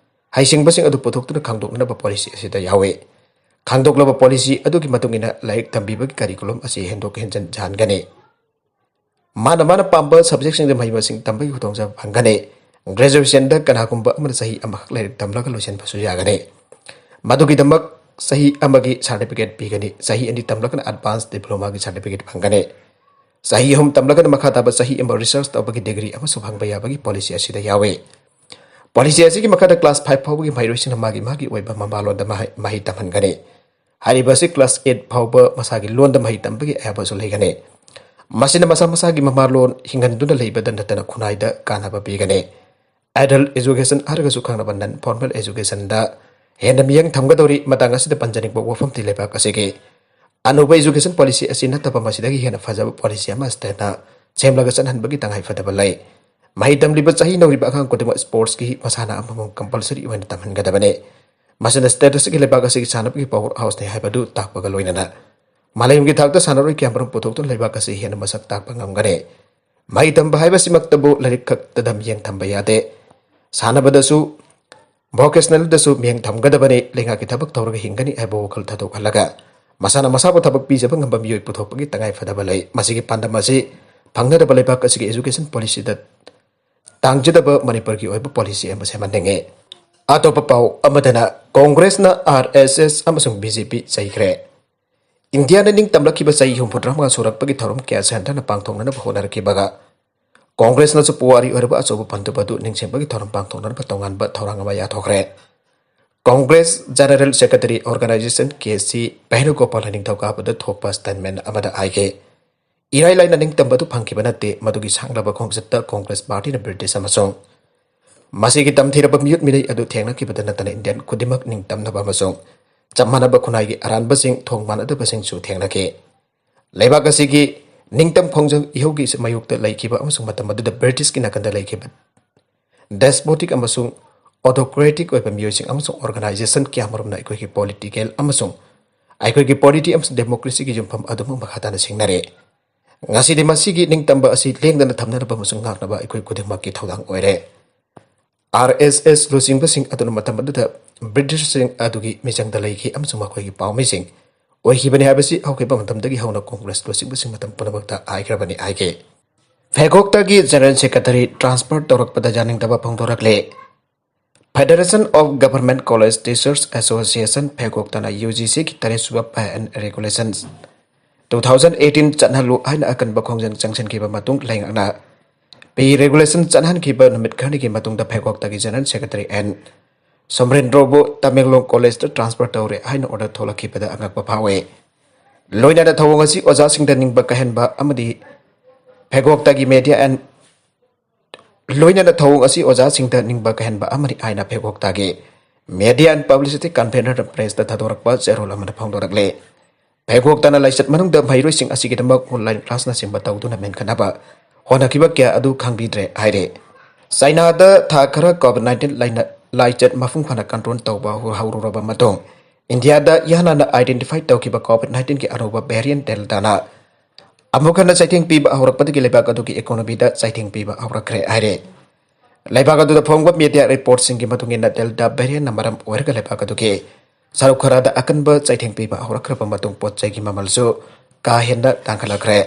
ꯍꯩꯁꯤꯡꯕꯁꯤꯡ ꯑꯗꯨ ꯄꯨꯊꯣꯛꯇꯨꯅ ꯈꯪꯗꯣꯛꯅꯅꯕ ꯄꯣꯂꯤꯁꯤ ꯑꯁꯤꯗ ꯌꯥꯎꯏ꯫ ꯈꯪꯗꯣꯛꯂꯕ ꯄꯣꯂꯤꯁꯤ ꯑꯗꯨꯒꯤ ꯃꯇꯨꯡ ꯏꯟꯅ ꯂꯥꯏꯔꯤꯛ ꯇꯝꯕꯤꯕꯒꯤ ꯀꯔꯤꯀꯨꯂꯝ ꯑꯁꯤ ꯍꯦꯟꯗꯣꯛ ꯍꯦꯟꯖꯤꯟ ꯌꯥꯍꯟꯒꯅꯤ꯫ ꯃꯥꯅ ꯃꯥꯅ ꯄꯥꯝꯕ ꯁꯕꯖꯦꯛꯁꯤꯡꯗ ꯃꯍꯩ ꯃꯁꯤꯡ ꯇꯝꯕꯒꯤ ꯈꯨꯗꯣꯡꯆꯥꯕ ꯐꯪꯒꯅꯤ꯫ ꯒ꯭ꯔꯦꯖꯨꯑꯦꯁꯟꯗ ꯀꯅꯥꯒꯨꯝꯕ ꯑꯃꯅ ꯆꯍꯤ ꯑꯃꯈꯛ ꯂꯥꯏꯔꯤꯛ ꯇꯝꯂꯒ ꯂꯣꯏꯁꯤꯟꯕꯁꯨ ꯌꯥꯒꯅꯤ꯫ ꯃꯗꯨꯒꯤꯗꯃꯛ ꯆꯍꯤ ꯑꯃꯒꯤ ꯁꯥꯔꯇꯤꯐꯤꯀꯦꯠ ꯄꯤꯒꯅꯤ꯫ ꯆꯍꯤ ꯑꯅꯤ ꯇꯝꯂꯒꯅ ꯑꯦꯗꯚꯥꯟꯁ ꯗꯤꯄ꯭ꯂꯣꯃꯥꯒꯤ ꯁꯥꯔꯇꯤꯐꯤꯀꯦꯠ ꯐꯪꯒꯅꯤ꯫ ꯆꯍꯤ ꯑꯍꯨꯝ ꯇꯝꯂꯒꯅ ꯃꯈꯥ ꯇꯥꯕ ꯆꯍꯤ ꯑꯃ ꯔꯤꯁꯔꯁ ꯇꯧꯕꯒꯤ ꯗꯤꯒ꯭ꯔꯤ ꯑꯃꯁꯨ ꯐꯪꯕ ꯌꯥꯕꯒꯤ ꯄꯣꯂꯤꯁꯤ ꯑꯁꯤꯗ ꯌꯥꯎꯏ꯫ ꯄꯣꯂꯤꯁꯤ ꯑꯁꯤꯒꯤ ꯃꯈꯥꯗ ꯀ꯭ꯂꯥꯁ ꯐꯥꯏꯚ ꯐꯥꯎꯕꯒꯤ ꯃꯍꯩꯔꯣꯏꯁꯤꯡꯅ ꯃꯥꯒꯤ ꯃꯥꯒꯤ ꯑꯣꯏꯕ ꯃꯃꯥꯂꯣꯟꯗ ꯃꯍꯩ ꯃꯍꯩ ꯇꯝꯍꯟꯒꯅꯤ꯫ ꯍꯥꯏꯔꯤꯕ ꯑꯁꯤ ꯀ꯭ꯂꯥꯁ ꯑꯩꯠ ꯐꯥꯎꯕ ꯃꯁꯥꯒꯤ ꯂꯣꯟꯗ ꯃꯍꯩ ꯇꯝꯕꯒꯤ ꯑꯌꯥꯕꯁꯨ ꯂꯩꯒꯅꯤ꯫ ꯃꯁꯤꯅ ꯃꯁꯥ ꯃꯁꯥꯒꯤ ꯃꯃꯥꯂꯣꯟ ꯍꯤꯡꯍꯟꯗꯨꯅ ꯂꯩꯕꯗ ꯅꯠꯇꯅ ꯈꯨꯟꯅꯥꯏꯗ ꯀꯥꯟꯅꯕ ꯄꯤꯒꯅꯤ꯫ ꯑꯦꯗꯜ ꯑꯦꯖꯨꯀꯦꯁꯟ ꯍꯥꯏꯔꯒꯁꯨ ꯈꯪꯅꯕ ꯅꯟ ꯐꯣꯔꯃꯦꯜ ꯑꯦꯖꯨꯀꯦꯁꯟꯗ ꯍꯦꯟꯅ ꯃꯤꯠꯌꯦꯡ ꯊꯝꯒꯗꯧꯔꯤ꯫ ꯃꯇꯥꯡ ꯑꯁꯤꯗ ꯄꯟꯖꯅꯤꯡꯕ ꯋꯥꯐꯝꯗꯤ ꯂꯩꯕꯥꯛ ꯑꯁꯤꯒꯤ ꯑꯅꯧꯕ ꯑꯦꯖꯨꯀꯦꯁꯟ ꯄꯣꯂꯤꯁꯤ ꯑꯁꯤ ꯅꯠꯇꯕ ꯃꯁꯤꯗꯒꯤ ꯍꯦꯟꯅ ꯐꯖꯕ ꯄꯣꯂꯤꯁꯤ ꯑꯃ ꯍꯦꯟꯅ ꯁꯦꯝꯂꯒ ꯆꯠꯍꯟꯕꯒꯤ ꯇꯉꯥꯏ ꯐꯗꯕ ꯂꯩ꯫ ꯃꯍꯩ ꯇꯝꯂꯤꯕ ꯆꯍꯤ ꯅꯧꯔꯤꯕ ꯑꯉꯥꯡ ꯈꯨꯗꯤꯡꯃꯛ ꯁ꯭ꯄꯣꯔꯠꯁꯀꯤ ꯃꯁꯥꯟꯅ ꯑꯃꯃꯝ ꯀꯝꯄꯜꯁꯔꯤ ꯑꯣꯏꯅ ꯇꯝꯍꯟꯒꯗꯕꯅꯤ꯫ ꯃꯁꯤꯅ ꯁ꯭ꯇꯦꯠ ꯑꯁꯤꯒꯤ ꯂꯩꯕꯥꯛ ꯑꯁꯤꯒꯤ ꯁꯥꯟꯅꯕꯒꯤ ꯄꯥꯋꯔ ꯍꯥꯎꯁꯅꯤ ꯍꯥꯏꯕꯗꯨ ꯇꯥꯛꯄꯒ ꯂꯣꯏꯅꯅ ꯃꯥꯂꯦꯝꯒꯤ ꯊꯥꯛꯇ ꯁꯥꯟꯅꯔꯣꯏ ꯀꯌꯥꯃꯔꯨꯝ ꯄꯨꯊꯣꯛꯇꯨꯅ ꯂꯩꯕꯥꯛ ꯑꯁꯤ ꯍꯦꯟꯅ ꯃꯁꯛ ꯇꯥꯛꯄ ꯉꯝꯒꯅꯤ꯫ ꯃꯍꯩ ꯇꯝꯕ ꯍꯥꯏꯕꯁꯤꯃꯛꯇꯕꯨ ꯂꯥꯏꯔꯤꯛ ꯈꯛꯇꯗ ꯃꯤꯠꯌꯦꯡ ꯊꯝꯕ ꯌꯥꯗꯦ꯫ ꯁꯥꯟꯅꯕꯗꯁꯨ, ꯚꯣꯀꯦꯁꯅꯦꯜꯗꯁꯨ ꯃꯤꯠꯌꯦꯡ ꯊꯝꯒꯗꯕꯅꯤ꯫ ꯂꯩꯉꯥꯛꯀꯤ ꯊꯕꯛ ꯇꯧꯔꯒ ꯍꯤꯡꯒꯅꯤ ꯍꯥꯏꯕ ꯋꯥꯈꯜ ꯊꯥꯗꯣꯛꯍꯜꯂꯒ ꯃꯁꯥꯅ ꯃꯁꯥꯕꯨ ꯊꯕꯛ ꯄꯤꯖꯕ ꯉꯝꯕ ꯃꯤꯑꯣꯏ ꯄꯨꯊꯣꯛꯄꯒꯤ ꯇꯉꯥꯏ ꯐꯗꯕ ꯂꯩ꯫ ꯃꯁꯤꯒꯤ ꯄꯥꯟꯗꯝ ꯑꯁꯤ ꯐꯪꯅꯅꯕ ꯂꯩꯕꯥꯛ ꯑꯁꯤꯒꯤ ꯑꯦꯖꯨꯀꯦꯁꯟ ꯄꯣꯂꯤꯁꯤꯗ ꯇꯥꯡꯖꯗꯕ ꯃꯅꯤꯄꯨꯔꯒꯤ ꯑꯣꯏꯕ ꯄꯣꯂꯤꯁꯤ ꯑꯃ ꯁꯦꯝꯍꯟꯅꯤꯡꯉꯤ꯫ ꯑꯇꯣꯞꯄ ꯄꯥꯎ ꯑꯃꯗꯅ ꯀꯣꯡꯒ꯭ꯔꯦꯁꯅ ꯑꯥꯔ ꯑꯦꯁ ꯑꯦꯁ ꯑꯃꯁꯨꯡ ꯕꯤ ꯖꯦ ꯄꯤ ꯆꯩꯈ꯭ꯔꯦ꯫ ꯏꯟꯗꯤꯌꯥꯅ ꯅꯤꯡꯇꯝꯂꯛꯈꯤꯕ ꯆꯍꯤ ꯍꯨꯝꯐꯨꯇꯔꯥꯃꯉꯥ ꯁꯨꯔꯛꯄꯒꯤ ꯊꯧꯔꯝ ꯀꯌꯥꯁꯤ ꯍꯟꯊꯅꯕ ꯍꯣꯠꯅꯔꯛꯈꯤꯕꯒ ꯀꯣꯡꯒ꯭ꯔꯦꯁꯅꯁꯨ ꯄꯨꯋꯥꯔꯤ ꯑꯣꯏꯔꯕ ꯑꯆꯧꯕ ꯄꯟꯗꯨꯞ ꯑꯗꯨ ꯅꯤꯡꯁꯤꯡꯕꯒꯤ ꯊꯧꯔꯝ ꯄꯥꯡꯊꯣꯛꯅꯅꯕ ꯇꯣꯉꯥꯟꯕ ꯊꯧꯔꯥꯡ ꯑꯃ ꯌꯥꯊꯣꯛꯈ꯭ꯔꯦ꯫ Congress general secretary organisation K C ꯚꯦꯅꯨꯒꯣꯄꯥꯜꯅ ꯅꯤꯡꯊꯧꯀꯥꯕꯗ ꯊꯣꯛꯄ ꯁ꯭ꯇꯦꯠꯃꯦꯟ ꯑꯃꯗ ꯍꯥꯏꯈꯤ, ꯏꯔꯥꯏ ꯂꯥꯏꯅ ꯅꯤꯡꯇꯝꯕ ꯑꯗꯨ ꯐꯪꯈꯤꯕ ꯅꯠꯇꯦ꯫ ꯃꯗꯨꯒꯤ ꯁꯥꯡꯂꯕ ꯈꯣꯡꯆꯠꯇ ꯀꯣꯡꯒ꯭ꯔꯦꯁ ꯄꯥꯔꯇꯤꯅ ꯕ꯭ꯔꯤꯇꯤꯁ ꯑꯃꯁꯨꯡ ꯃꯁꯤꯒꯤ ꯇꯝꯊꯤꯔꯕ ꯃꯤꯑꯣꯠ ꯃꯤꯅꯩ ꯑꯗꯨ ꯊꯦꯡꯅꯈꯤꯕꯗ ꯅꯠꯇꯅ ꯏꯟꯗꯤꯌꯟ ꯈꯨꯗꯤꯡꯃꯛ ꯅꯤꯡꯇꯝꯅꯕ ꯑꯃꯁꯨꯡ ꯆꯞ ꯃꯥꯟꯅꯕ ꯈꯨꯟꯅꯥꯏꯒꯤ ꯑꯔꯥꯟꯕꯁꯤꯡ, ꯊꯣꯡ ꯃꯥꯟꯅꯗꯕꯁꯤꯡꯁꯨ ꯊꯦꯡꯅꯈꯤ꯫ ꯂꯩꯕꯥꯛ ꯑꯁꯤꯒꯤ ꯅꯤꯡꯇꯝ ꯈꯣꯡꯖꯪ ꯏꯍꯧꯒꯤ ꯃꯥꯌꯣꯛꯇ ꯂꯩꯈꯤꯕ ꯑꯃꯁꯨꯡ ꯃꯇꯝ ꯑꯗꯨꯗ ꯕ꯭ꯔꯤꯇꯤꯁꯀꯤ ꯅꯥꯀꯟꯗ ꯂꯩꯈꯤꯕ ꯗꯦꯁꯄꯣꯇꯤꯛ ꯑꯃꯁꯨꯡ ꯑꯣꯇꯣꯀ꯭ꯔꯦꯇꯤꯛ ꯑꯣꯏꯕ ꯃꯤꯑꯣꯏꯁꯤꯡ ꯑꯃꯁꯨꯡ ꯑꯣꯔꯒꯅꯥꯏꯖꯦꯁꯟ ꯀꯌꯥꯃꯔꯨꯝꯅ ꯑꯩꯈꯣꯏꯒꯤ ꯄꯣꯂꯤꯇꯤꯀꯦꯜ ꯑꯃꯁꯨꯡ ꯑꯩꯈꯣꯏꯒꯤ ꯄꯣꯂꯤꯇꯤ ꯑꯃꯁꯨꯡ ꯗꯦꯃꯣꯀ꯭ꯔꯦꯁꯤꯒꯤ ꯌꯨꯝꯐꯝ ꯑꯗꯨꯃꯛ ꯃꯈꯥ ꯇꯥꯅ ꯁꯤꯡꯅꯔꯦ꯫ ꯉꯁꯤꯗꯤ ꯃꯁꯤꯒꯤ ꯅꯤꯡꯇꯝꯕ ꯑꯁꯤ ꯂꯦꯡꯗꯅ ꯊꯝꯅꯅꯕ ꯑꯃꯁꯨꯡ ꯉꯥꯛꯅꯕ ꯑꯩꯈꯣꯏ ꯈꯨꯗꯤꯡꯃꯛꯀꯤ ꯊꯧꯗꯥꯡ ꯑꯣꯏꯔꯦ꯫ ꯑꯥꯔ ꯑꯦꯁ ꯑꯦꯁ ꯂꯨꯆꯤꯡꯕꯁꯤꯡ ꯑꯗꯨꯅ ꯃꯇꯝ ꯑꯗꯨꯗ ꯕ꯭ꯔꯤꯇꯤꯁꯁꯤꯡ ꯑꯗꯨꯒꯤ ꯃꯤꯆꯪꯗ ꯂꯩꯈꯤ ꯑꯃꯁꯨꯡ ꯃꯈꯣꯏꯒꯤ ꯄꯥꯎꯃꯤꯁꯤꯡ ꯑꯣꯏꯈꯤꯕꯅꯤ ꯍꯥꯏꯕꯁꯤ ꯍꯧꯈꯤꯕ ꯃꯇꯝꯗꯒꯤ ꯍꯧꯅ ꯀꯣꯡꯒ꯭ꯔꯦꯁ ꯂꯨꯆꯤꯡꯕꯁꯤꯡ ꯃꯇꯝ ꯄꯨꯝꯅꯃꯛꯇ ꯍꯥꯏꯈ꯭ꯔꯕꯅꯤ ꯍꯥꯏꯈꯤ꯫ ꯐꯦꯒꯣꯛꯇꯒꯤ ꯖꯦꯅꯔꯦꯜ ꯁꯦꯀ꯭ꯔꯦꯇꯔꯤ ꯇ꯭ꯔꯥꯟꯁꯐꯔ ꯇꯧꯔꯛꯄꯗ ꯌꯥꯅꯤꯡꯗꯕ ꯐꯣꯡꯗꯣꯔꯛꯂꯦ꯫ Federation of Government College Teachers Association ꯐꯦꯒꯣꯛꯇꯅ ꯌꯨ ꯖꯤ ꯁꯤꯒꯤ ꯇꯔꯦꯠꯁꯨꯕ Pay and Regulations two thousand eighteen ꯆꯠꯍꯜꯂꯨ ꯍꯥꯏꯅ ꯑꯀꯟꯕ ꯈꯣꯡꯖꯪ ꯆꯪꯁꯤꯟꯈꯤꯕ ꯃꯇꯨꯡ ꯂꯩꯉꯥꯛꯅ Pay Regulation ꯆꯠꯍꯟꯈꯤꯕ ꯅꯨꯃꯤꯠ ꯈꯔꯅꯤꯒꯤ ꯃꯇꯨꯡꯗ ꯐꯦꯒꯣꯛꯇꯒꯤ ꯖꯦꯅꯔꯦꯜ ꯁꯦꯀ꯭ꯔꯦꯇꯔꯤ ꯑꯦꯟ ꯁꯣꯃꯔꯦꯟꯗ꯭ꯔꯣꯕꯨ ꯇꯃꯦꯡꯂꯣꯡ ꯀꯣꯂꯦꯖꯇ ꯇ꯭ꯔꯥꯟꯁꯐꯔ ꯇꯧꯔꯦ ꯍꯥꯏꯅ ꯑꯣꯔꯗꯔ ꯊꯣꯛꯂꯛꯈꯤꯕꯗ ꯑꯉꯛꯄ ꯐꯥꯎꯏ꯫ ꯂꯣꯏꯅꯅ ꯊꯧꯑꯣꯡ ꯑꯁꯤ ꯑꯣꯖꯥꯁꯤꯡꯗ ꯅꯤꯡꯕ ꯀꯥꯏꯍꯟꯕ ꯑꯃꯗꯤ ꯐꯦꯒꯣꯛꯇꯒꯤ ꯃꯦꯗꯤꯌꯥ ꯑꯦꯟ ꯂꯣꯏꯅꯅ ꯊꯧꯑꯣꯡ ꯑꯁꯤ ꯑꯣꯖꯥꯁꯤꯡꯗ ꯅꯤꯡꯕ ꯀꯥꯏꯍꯟꯕ ꯑꯃꯅꯤ ꯍꯥꯏꯅ ꯐꯦꯒꯣꯛꯇꯒꯤ ꯃꯦꯗꯤꯌꯥ ꯑꯦꯟ ꯄꯕ꯭ꯂꯤꯁꯤꯇꯤ ꯀꯟꯚꯦꯅꯔ ꯄ꯭ꯔꯦꯁꯇ ꯊꯥꯗꯣꯔꯛꯄ ꯆꯦꯔꯣꯜ ꯑꯃꯅ ꯐꯣꯡꯗꯣꯔꯛꯂꯦ꯫ ꯐꯦꯒꯣꯛꯇꯅ ꯂꯥꯏꯆꯠ ꯃꯅꯨꯡꯗ ꯃꯍꯩꯔꯣꯏꯁꯤꯡ ꯑꯁꯤꯒꯤꯗꯃꯛ ꯑꯣꯟꯂꯥꯏꯟ ꯀ꯭ꯂꯥꯁꯅꯆꯤꯡꯕ ꯇꯧꯗꯨꯅ ꯃꯦꯟꯈꯠꯅꯕ ꯍꯣꯠꯅꯈꯤꯕ ꯀꯌꯥ ꯑꯗꯨ ꯈꯪꯕꯤꯗ꯭ꯔꯦ ꯍꯥꯏꯔꯦ꯫ ꯆꯥꯏꯅꯥꯗ ꯊꯥ ꯈꯔ ꯀꯣꯚꯤꯗ ꯅꯥꯏꯟꯇꯤꯟ ꯂꯥꯏꯅ-, ꯂꯥꯏꯆꯠ ꯃꯄꯨꯡ ꯐꯥꯅ ꯀꯟꯇ꯭ꯔꯣꯜ ꯇꯧꯕ ꯍꯧ-, ꯍꯧꯔꯨꯔꯕ ꯃꯇꯨꯡ, ꯏꯟꯗꯤꯌꯥꯗ ꯏꯍꯥꯟ ꯍꯥꯟꯅ ꯑꯥꯏꯗꯦꯟꯇꯤꯐꯥꯏ ꯇꯧꯈꯤꯕ ꯀꯣꯚꯤꯗ ꯅꯥꯏꯟꯇꯤꯟꯒꯤ ꯑꯅꯧꯕ ꯚꯦꯔꯤꯌꯦꯟꯠ ꯗꯦꯜꯇꯥꯅ ꯑꯃꯨꯛ ꯍꯟꯅ ꯆꯩꯊꯦꯡ ꯄꯤꯕ ꯍꯧꯔꯛꯄꯗꯒꯤ ꯂꯩꯕꯥꯛ ꯑꯗꯨꯒꯤ ꯏꯀꯣꯅꯣꯃꯤꯗ ꯆꯩꯊꯦꯡ ꯄꯤꯕ ꯍꯧꯔꯛꯈ꯭ꯔꯦ ꯍꯥꯏꯔꯦ꯫ ꯂꯩꯕꯥꯛ ꯑꯗꯨꯗ ꯐꯣꯡꯕ ꯃꯤꯗꯤꯌꯥ ꯔꯤꯄꯣꯔꯠꯁꯤꯡꯒꯤ ꯃꯇꯨꯡ ꯏꯟꯅ, ꯗꯦꯜꯇꯥ ꯚꯦꯔꯤꯌꯦꯟꯠꯅ ꯃꯔꯝ ꯑꯣꯏꯔꯒ ꯂꯩꯕꯥꯛ ꯑꯗꯨꯒꯤ ꯁꯔꯨꯛ ꯈꯔꯗ ꯑꯀꯟꯕ ꯆꯩꯊꯦꯡ ꯄꯤꯕ ꯍꯧꯔꯛꯈ꯭ꯔꯕ ꯃꯇꯨꯡ, ꯄꯣꯠ ꯆꯩꯒꯤ ꯃꯃꯜꯁꯨ ꯀꯥ ꯍꯦꯟꯅ ꯇꯥꯡꯈꯠꯂꯛꯈ꯭ꯔꯦ꯫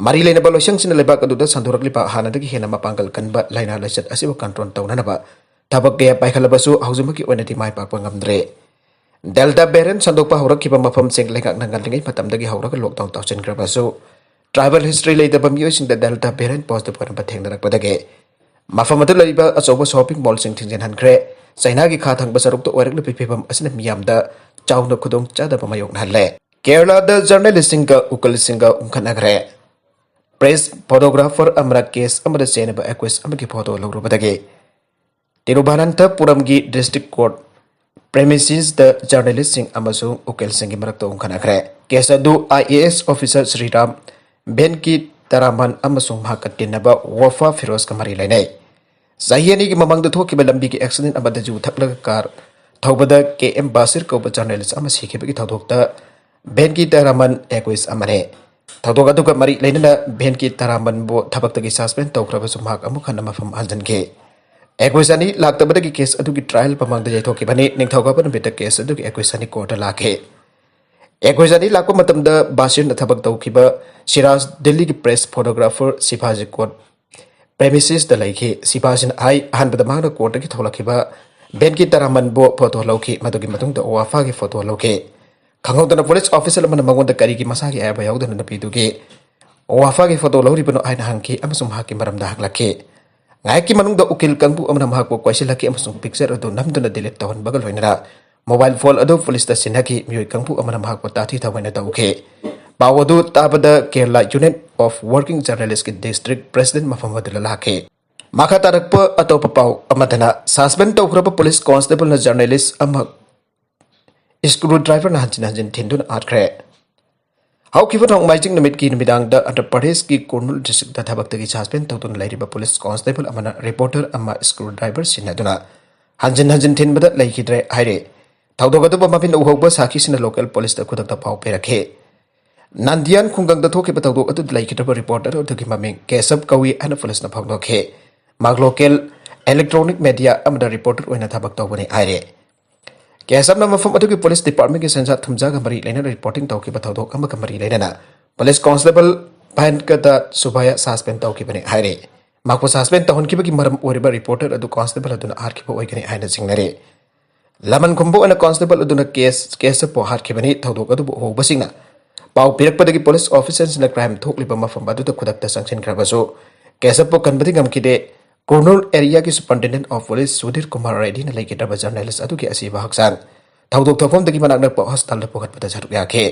ꯃꯔꯤ ꯂꯩꯅꯕ ꯂꯣꯏꯁꯪꯁꯤꯡꯅ ꯂꯩꯕꯥꯛ ꯑꯗꯨꯗ ꯁꯟꯗꯣꯔꯛꯂꯤꯕ ꯍꯥꯟꯅꯗꯒꯤ ꯍꯦꯟꯅ ꯃꯄꯥꯡꯒꯜ ꯀꯟꯕ ꯂꯥꯏꯅꯥ ꯂꯥꯏꯆꯠ ꯑꯁꯤꯕꯨ ꯀꯟꯇ꯭ꯔꯣꯜ ꯇꯧꯅꯅꯕ ꯊꯕꯛ ꯀꯌꯥ ꯄꯥꯏꯈꯠꯂꯕꯁꯨ, ꯍꯧꯖꯤꯛꯃꯛꯀꯤ ꯑꯣꯏꯅꯗꯤ ꯃꯥꯏ ꯄꯥꯛꯄ ꯉꯝꯗ꯭ꯔꯦ꯫ ꯗꯦꯜꯇꯥ ꯚꯦꯔꯤꯌꯦꯟꯠ ꯁꯟꯗꯣꯛꯄ ꯍꯧꯔꯛꯈꯤꯕ ꯃꯐꯝꯁꯤꯡ ꯂꯩꯉꯥꯛꯅ ꯉꯜꯂꯤꯉꯩ ꯃꯇꯝꯗꯒꯤ ꯍꯧꯔꯒ ꯂꯣꯛꯗꯥꯎꯟ ꯇꯧꯁꯤꯟꯈ꯭ꯔꯕꯁꯨ, ꯇ꯭ꯔꯥꯏꯕꯦꯜ ꯍꯤꯁꯇ꯭ꯔꯤ ꯂꯩꯇꯕ ꯃꯤꯑꯣꯏꯁꯤꯡꯗ ꯗꯦꯜꯇꯥ ꯚꯦꯔꯤꯌꯦꯟꯠ ꯄꯣꯖꯤꯇꯤꯚ ꯑꯣꯏꯔꯝꯕ ꯊꯦꯡꯅꯔꯛꯄꯗꯒꯤ ꯃꯐꯝ ꯑꯗꯨꯗ ꯂꯩꯕ ꯑꯆꯧꯕ ꯁꯣꯄꯤꯡ ꯃꯣꯜꯁꯤꯡ ꯊꯤꯡꯖꯤꯟꯍꯟꯈ꯭ꯔꯦ꯫ ꯆꯥꯏꯅꯥꯒꯤ ꯈꯥ ꯊꯪꯕ ꯁꯔꯨꯛꯇ ꯑꯣꯏꯔꯛꯂꯤꯕ ꯐꯤꯕꯝ ꯑꯁꯤꯅ ꯃꯤꯌꯥꯝꯗ ꯆꯥꯎꯅ ꯈꯨꯗꯣꯡ ꯆꯥꯗꯕ ꯃꯥꯌꯣꯛꯅꯍꯜꯂꯦ꯫ ꯀꯦꯔꯂꯥꯗ ꯖꯔꯅꯦꯂꯤꯁꯁꯤꯡꯒ ꯎꯀꯤꯜꯁꯤꯡꯒ ꯎꯪꯈꯠꯅꯈ꯭ꯔꯦ꯫ ꯄ꯭ꯔꯦꯁ ꯐꯣꯇꯣꯒ꯭ꯔꯥꯐꯔ ꯑꯃꯅ ꯀꯦꯁ ꯑꯃꯗ ꯆꯦꯟꯅꯕ ꯑꯦꯀ꯭ꯌꯨꯁ ꯑꯃꯒꯤ ꯐꯣꯇꯣ ꯂꯧꯔꯨꯕꯗꯒꯤ ꯇꯤꯔꯨꯚꯅꯟꯊꯄꯨꯔꯝꯒꯤ ꯗꯤꯁꯇ꯭ꯔꯤꯛ ꯀꯣꯔꯠ ꯄ꯭ꯔꯦꯃꯤꯁꯤꯁꯇ ꯖꯔꯅꯦꯂꯤꯁꯁꯤꯡ ꯑꯃꯁꯨꯡ ꯎꯀꯤꯜꯁꯤꯡꯒꯤ ꯃꯔꯛꯇ ꯎꯪꯈꯠꯅꯈ꯭ꯔꯦ꯫ ꯀꯦꯁ ꯑꯗꯨ I A S officer Shriram ꯚꯦꯟꯀꯤ ꯇꯔꯥꯃꯟ ꯑꯃꯁꯨꯡ ꯃꯍꯥꯛꯀ ꯇꯤꯟꯅꯕ ꯋꯐꯥ ꯐꯤꯔꯣꯖꯀ ꯃꯔꯤ ꯂꯩꯅꯩ꯫ ꯆꯍꯤ ꯑꯅꯤꯒꯤ ꯃꯃꯥꯡꯗ ꯊꯣꯛꯈꯤꯕ ꯂꯝꯕꯤꯒꯤ ꯑꯦꯛꯁꯤꯗꯦꯟ ꯑꯃꯗ ꯌꯨ ꯊꯛꯂꯒ ꯀꯥꯔ ꯊꯧꯕꯗ ꯀꯦ ꯑꯦꯝ ꯕꯥꯁꯤꯔ ꯀꯧꯕ ꯖꯔꯅꯦꯂꯤꯁ ꯑꯃ ꯁꯤꯈꯤꯕꯒꯤ ꯊꯧꯗꯣꯛꯇ ꯚꯦꯟꯀꯤ ꯇꯔꯥꯃꯟ ꯑꯦꯀ꯭ꯋꯤꯁ ꯑꯃꯅꯤ꯫ ꯊꯧꯗꯣꯛ ꯑꯗꯨꯒ ꯃꯔꯤ ꯂꯩꯅꯅ ꯚꯦꯟꯀꯤ ꯇꯔꯥꯃꯟꯕꯨ ꯊꯕꯛꯇꯒꯤ ꯁꯁꯄꯦꯟ ꯇꯧꯈ꯭ꯔꯕꯁꯨ ꯃꯍꯥꯛ ꯑꯃꯨꯛ ꯍꯟꯅ ꯃꯐꯝ ꯍꯟꯖꯤꯟꯈꯤ꯫ ꯑꯦꯀ꯭ꯋꯤꯁ ꯑꯅꯤ ꯂꯥꯛꯇꯕꯗꯒꯤ ꯀꯦꯁ ꯑꯗꯨꯒꯤ ꯇ꯭ꯔꯥꯌꯦꯜ ꯃꯃꯥꯡꯗ ꯌꯩꯊꯣꯛꯈꯤꯕꯅꯤ꯫ ꯅꯤꯡꯊꯧꯀꯥꯕ ꯅꯨꯃꯤꯠꯇ ꯀꯦꯁ ꯑꯗꯨꯒꯤ ꯑꯦꯀ꯭ꯋꯤꯁ ꯑꯅꯤ ꯀꯣꯔꯠꯇ ꯂꯥꯛꯈꯤ꯫ ꯑꯦꯀ꯭ꯋꯤꯁ ꯑꯅꯤ ꯂꯥꯛꯄ ꯃꯇꯝꯗ ꯕꯥꯁꯤꯔꯅ ꯊꯕꯛ ꯇꯧꯈꯤꯕ ꯁꯤꯔꯥꯖ ꯗꯤꯜꯂꯤꯒꯤ ꯄ꯭ꯔꯦꯁ ꯐꯣꯇꯣꯒ꯭ꯔꯥꯐꯔ ꯁꯤꯐꯥꯖꯤ ꯀꯣꯔꯠ ꯄ꯭ꯔꯦꯃꯤꯁꯤꯁꯇ ꯂꯩꯈꯤ꯫ ꯁꯤꯐꯥꯖꯤꯅ ꯍꯥꯏ, ꯑꯍꯥꯟꯕꯗ ꯃꯍꯥꯛꯅ ꯀꯣꯔꯠꯇꯒꯤ ꯊꯣꯛꯂꯛꯈꯤꯕ ꯚꯦꯟꯀꯤ ꯇꯔꯥꯃꯟꯕꯨ ꯐꯣꯇꯣ ꯂꯧꯈꯤ꯫ ꯃꯗꯨꯒꯤ ꯃꯇꯨꯡꯗ ꯋꯥꯐꯥꯒꯤ ꯐꯣꯇꯣ ꯂꯧꯈꯤ꯫ ꯈꯪꯍꯧꯗꯅ ꯄꯨꯂꯤꯁ ꯑꯣꯐꯤꯁꯔ ꯑꯃꯅ ꯃꯉꯣꯟꯗ ꯀꯔꯤꯒꯤ ꯃꯁꯥꯒꯤ ꯑꯌꯥꯕ ꯌꯥꯎꯗꯅ ꯅꯨꯄꯤꯗꯨꯒꯤ ꯋꯥꯐꯥꯒꯤ ꯐꯣꯇꯣ ꯂꯧꯔꯤꯕꯅꯣ ꯍꯥꯏꯅ ꯍꯪꯈꯤ ꯑꯃꯁꯨꯡ ꯃꯍꯥꯛꯀꯤ ꯃꯔꯝꯗ ꯍꯪꯂꯛꯈꯤ꯫ ꯉꯥꯏꯍꯥꯛꯀꯤ ꯃꯅꯨꯡꯗ ꯎꯀꯤꯜ ꯀꯥꯡꯕꯨ ꯑꯃꯅ ꯃꯍꯥꯛꯄꯨ ꯀꯣꯏꯁꯤꯜꯂꯛꯈꯤ ꯑꯃꯁꯨꯡ ꯄꯤꯛꯆꯔ ꯑꯗꯨ ꯅꯝꯗꯨꯅ ꯗꯤꯂꯤꯠ ꯇꯧꯍꯟꯕꯒ ꯂꯣꯏꯅꯅ ꯃꯣꯕꯥꯏꯜ ꯐꯣꯟ ꯑꯗꯨ ꯄꯨꯂꯤꯁꯇ ꯁꯤꯟꯅꯈꯤ꯫ ꯃꯤꯑꯣꯏ ꯀꯥꯡꯕꯨ ꯑꯃꯅ ꯃꯍꯥꯛꯄꯨ ꯇꯥꯊꯤ ꯇꯥꯑꯣꯏꯅ ꯇꯧꯈꯤ꯫ ꯄꯥꯎ ꯑꯗꯨ ꯇꯥꯕꯗ ꯀꯦꯔꯂꯥ ꯌꯨꯅꯤꯌꯟ ꯑꯣꯐ ꯋꯥꯔꯀꯤꯡ ꯖꯔꯅꯦꯂꯤꯁꯀꯤ ꯗꯤꯁꯇ꯭ꯔꯤꯛ ꯄ꯭ꯔꯦꯁꯤꯗꯦꯟꯠ ꯃꯐꯝ ꯑꯗꯨꯗ ꯂꯥꯛꯈꯤ꯫ ꯃꯈꯥ ꯇꯥꯔꯛꯄ ꯑꯇꯣꯞꯄ ꯄꯥꯎ ꯑꯃꯗꯅ, ꯁꯁꯄꯦꯟ ꯇꯧꯈ꯭ꯔꯕ ꯄꯨꯂꯤꯁ ꯀꯣꯟꯁꯇꯦꯕꯜꯅ ꯖꯔꯅꯦꯂꯤꯁ ꯑꯃ ꯁ꯭ꯀ꯭ꯔꯨ ꯗ꯭ꯔꯥꯏꯚꯔꯅ ꯍꯟꯖꯤꯟ ꯍꯟꯖꯤꯟ ꯊꯤꯟꯗꯨꯅ ꯍꯥꯠꯈ꯭ꯔꯦ꯫ ꯍꯧꯈꯤꯕ ꯅꯣꯡꯃꯥꯏꯖꯤꯡ ꯅꯨꯃꯤꯠꯀꯤ ꯅꯨꯃꯤꯗꯥꯡꯗ ꯑꯟꯙ꯭ꯔ ꯄ꯭ꯔꯗꯦꯁꯀꯤ ꯀꯨꯔꯅꯨꯜ ꯗꯤꯁꯇ꯭ꯔꯤꯛꯇ ꯊꯕꯛꯇꯒꯤ ꯁꯁꯄꯦꯟ ꯇꯧꯗꯨꯅ ꯂꯩꯔꯤꯕ ꯄꯨꯂꯤꯁ ꯀꯣꯟꯁꯇꯦꯕꯜ ꯑꯃꯅ ꯔꯤꯄꯣꯔꯇꯔ ꯑꯃ ꯁ꯭ꯀ꯭ꯔꯨ ꯗ꯭ꯔꯥꯏꯚꯔ ꯁꯤꯖꯤꯟꯅꯗꯨꯅ ꯍꯟꯖꯤꯟ ꯍꯟꯖꯤꯟ ꯊꯤꯟꯕꯗ ꯂꯩꯈꯤꯗ꯭ꯔꯦ ꯍꯥꯏꯔꯦ꯫ ꯊꯧꯗꯣꯛ ꯑꯗꯨꯕꯨ ꯃꯃꯤꯠꯅ ꯎꯍꯧꯕ ꯁꯥꯈꯤꯁꯤꯡꯅ ꯂꯣꯀꯦꯜ ꯄꯨꯂꯤꯁꯇ ꯈꯨꯗꯛꯇ ꯄꯥꯎ ꯄꯤꯔꯛꯈꯤ꯫ ꯅꯟꯗꯤꯌꯥꯟ ꯈꯨꯡꯒꯪꯗ ꯊꯣꯛꯈꯤꯕ ꯊꯧꯗꯣꯛ ꯑꯗꯨꯗ ꯂꯩꯈꯤꯗ꯭ꯔꯕ ꯔꯤꯄꯣꯔꯇꯔ ꯑꯗꯨꯒꯤ ꯃꯃꯤꯡ ꯀꯦꯁꯕ ꯀꯧꯏ ꯍꯥꯏꯅ ꯄꯨꯂꯤꯁꯅ ꯐꯣꯡꯗꯣꯛꯈꯤ꯫ ꯃꯍꯥꯛ ꯂꯣꯀꯦꯜ ꯏꯂꯦꯛꯇ꯭ꯔꯣꯅꯤꯛ ꯃꯦꯗꯤꯌꯥ ꯑꯃꯗ ꯔꯤꯄꯣꯔꯇꯔ ꯑꯣꯏꯅ ꯊꯕꯛ ꯇꯧꯕꯅꯤ ꯍꯥꯏꯔꯦ꯫ ꯀꯦꯁꯕꯅ ꯃꯐꯝ ꯑꯗꯨꯒꯤ ꯄꯨꯂꯤꯁ ꯗꯤꯄꯥꯔꯠꯃꯦꯟꯒꯤ ꯁꯦꯟꯖꯥ ꯊꯨꯝꯖꯥꯒ ꯃꯔꯤ ꯂꯩꯅꯅ ꯔꯤꯄꯣꯔꯇꯤꯡ ꯇꯧꯈꯤꯕ ꯊꯧꯗꯣꯛ ꯑꯃꯒ ꯃꯔꯤ ꯂꯩꯅꯅ ꯄꯨꯂꯤꯁ ꯀꯣꯟꯁꯇꯦꯕꯜ ꯚꯦꯟꯀꯇ ꯁꯨꯕꯥꯌꯥ ꯁꯁꯄꯦꯟ ꯇꯧꯈꯤꯕꯅꯤ ꯍꯥꯏꯔꯤ꯫ ꯃꯍꯥꯛꯄꯨ ꯁꯁꯄꯦꯟ ꯇꯧꯍꯟꯈꯤꯕꯒꯤ ꯃꯔꯝ ꯑꯣꯏꯔꯤꯕ ꯔꯤꯄꯣꯔꯇꯔ ꯑꯗꯨ ꯀꯣꯟꯁꯇꯦꯕꯜ ꯑꯗꯨꯅ ꯍꯥꯠꯈꯤꯕ ꯑꯣꯏꯒꯅꯤ ꯍꯥꯏꯅ ꯆꯤꯡꯅꯔꯤ꯫ ꯂꯃꯟ ꯈꯨꯝꯕ ꯑꯣꯏꯅ ꯀꯣꯟꯁꯇꯦꯕꯜ ꯑꯗꯨꯅ ꯀꯦꯁ, ꯀꯦꯁꯕꯄꯨ ꯍꯥꯠꯈꯤꯕꯅꯤ꯫ ꯊꯧꯗꯣꯛ ꯑꯗꯨꯕꯨ ꯎꯍꯧꯕꯁꯤꯡꯅ ꯄꯥꯎ ꯄꯤꯔꯛꯄꯗꯒꯤ ꯄꯨꯂꯤꯁ ꯑꯣꯐꯤꯁꯔꯁꯤꯡꯅ ꯀ꯭ꯔꯥꯏꯝ ꯊꯣꯛꯂꯤꯕ ꯃꯐꯝ ꯑꯗꯨꯗ ꯈꯨꯗꯛꯇ ꯆꯪꯁꯤꯟꯈ꯭ꯔꯕꯁꯨ ꯀꯦꯁꯕꯄꯨ ꯀꯟꯕꯗꯤ ꯉꯝꯈꯤꯗꯦ꯫ ꯀꯨꯔꯅꯨꯜ ꯑꯦꯔꯤꯌꯥꯒꯤ superintendent of police Sudhir Kumar ꯔꯦꯗꯤꯅ ꯂꯩꯈꯤꯗ꯭ꯔꯕ ꯖꯔꯅꯦꯂꯤꯁ ꯑꯗꯨꯒꯤ ꯑꯁꯤꯕ ꯍꯛꯆꯥꯡ ꯊꯧꯗꯣꯛ ꯊꯣꯛꯐꯝꯗꯒꯤ ꯃꯅꯥꯛ ꯅꯛꯄ ꯍꯣꯁꯄꯤꯇꯥꯜꯗ ꯄꯨꯈꯠꯄꯗ ꯁꯔꯨꯛ ꯌꯥꯈꯤ꯫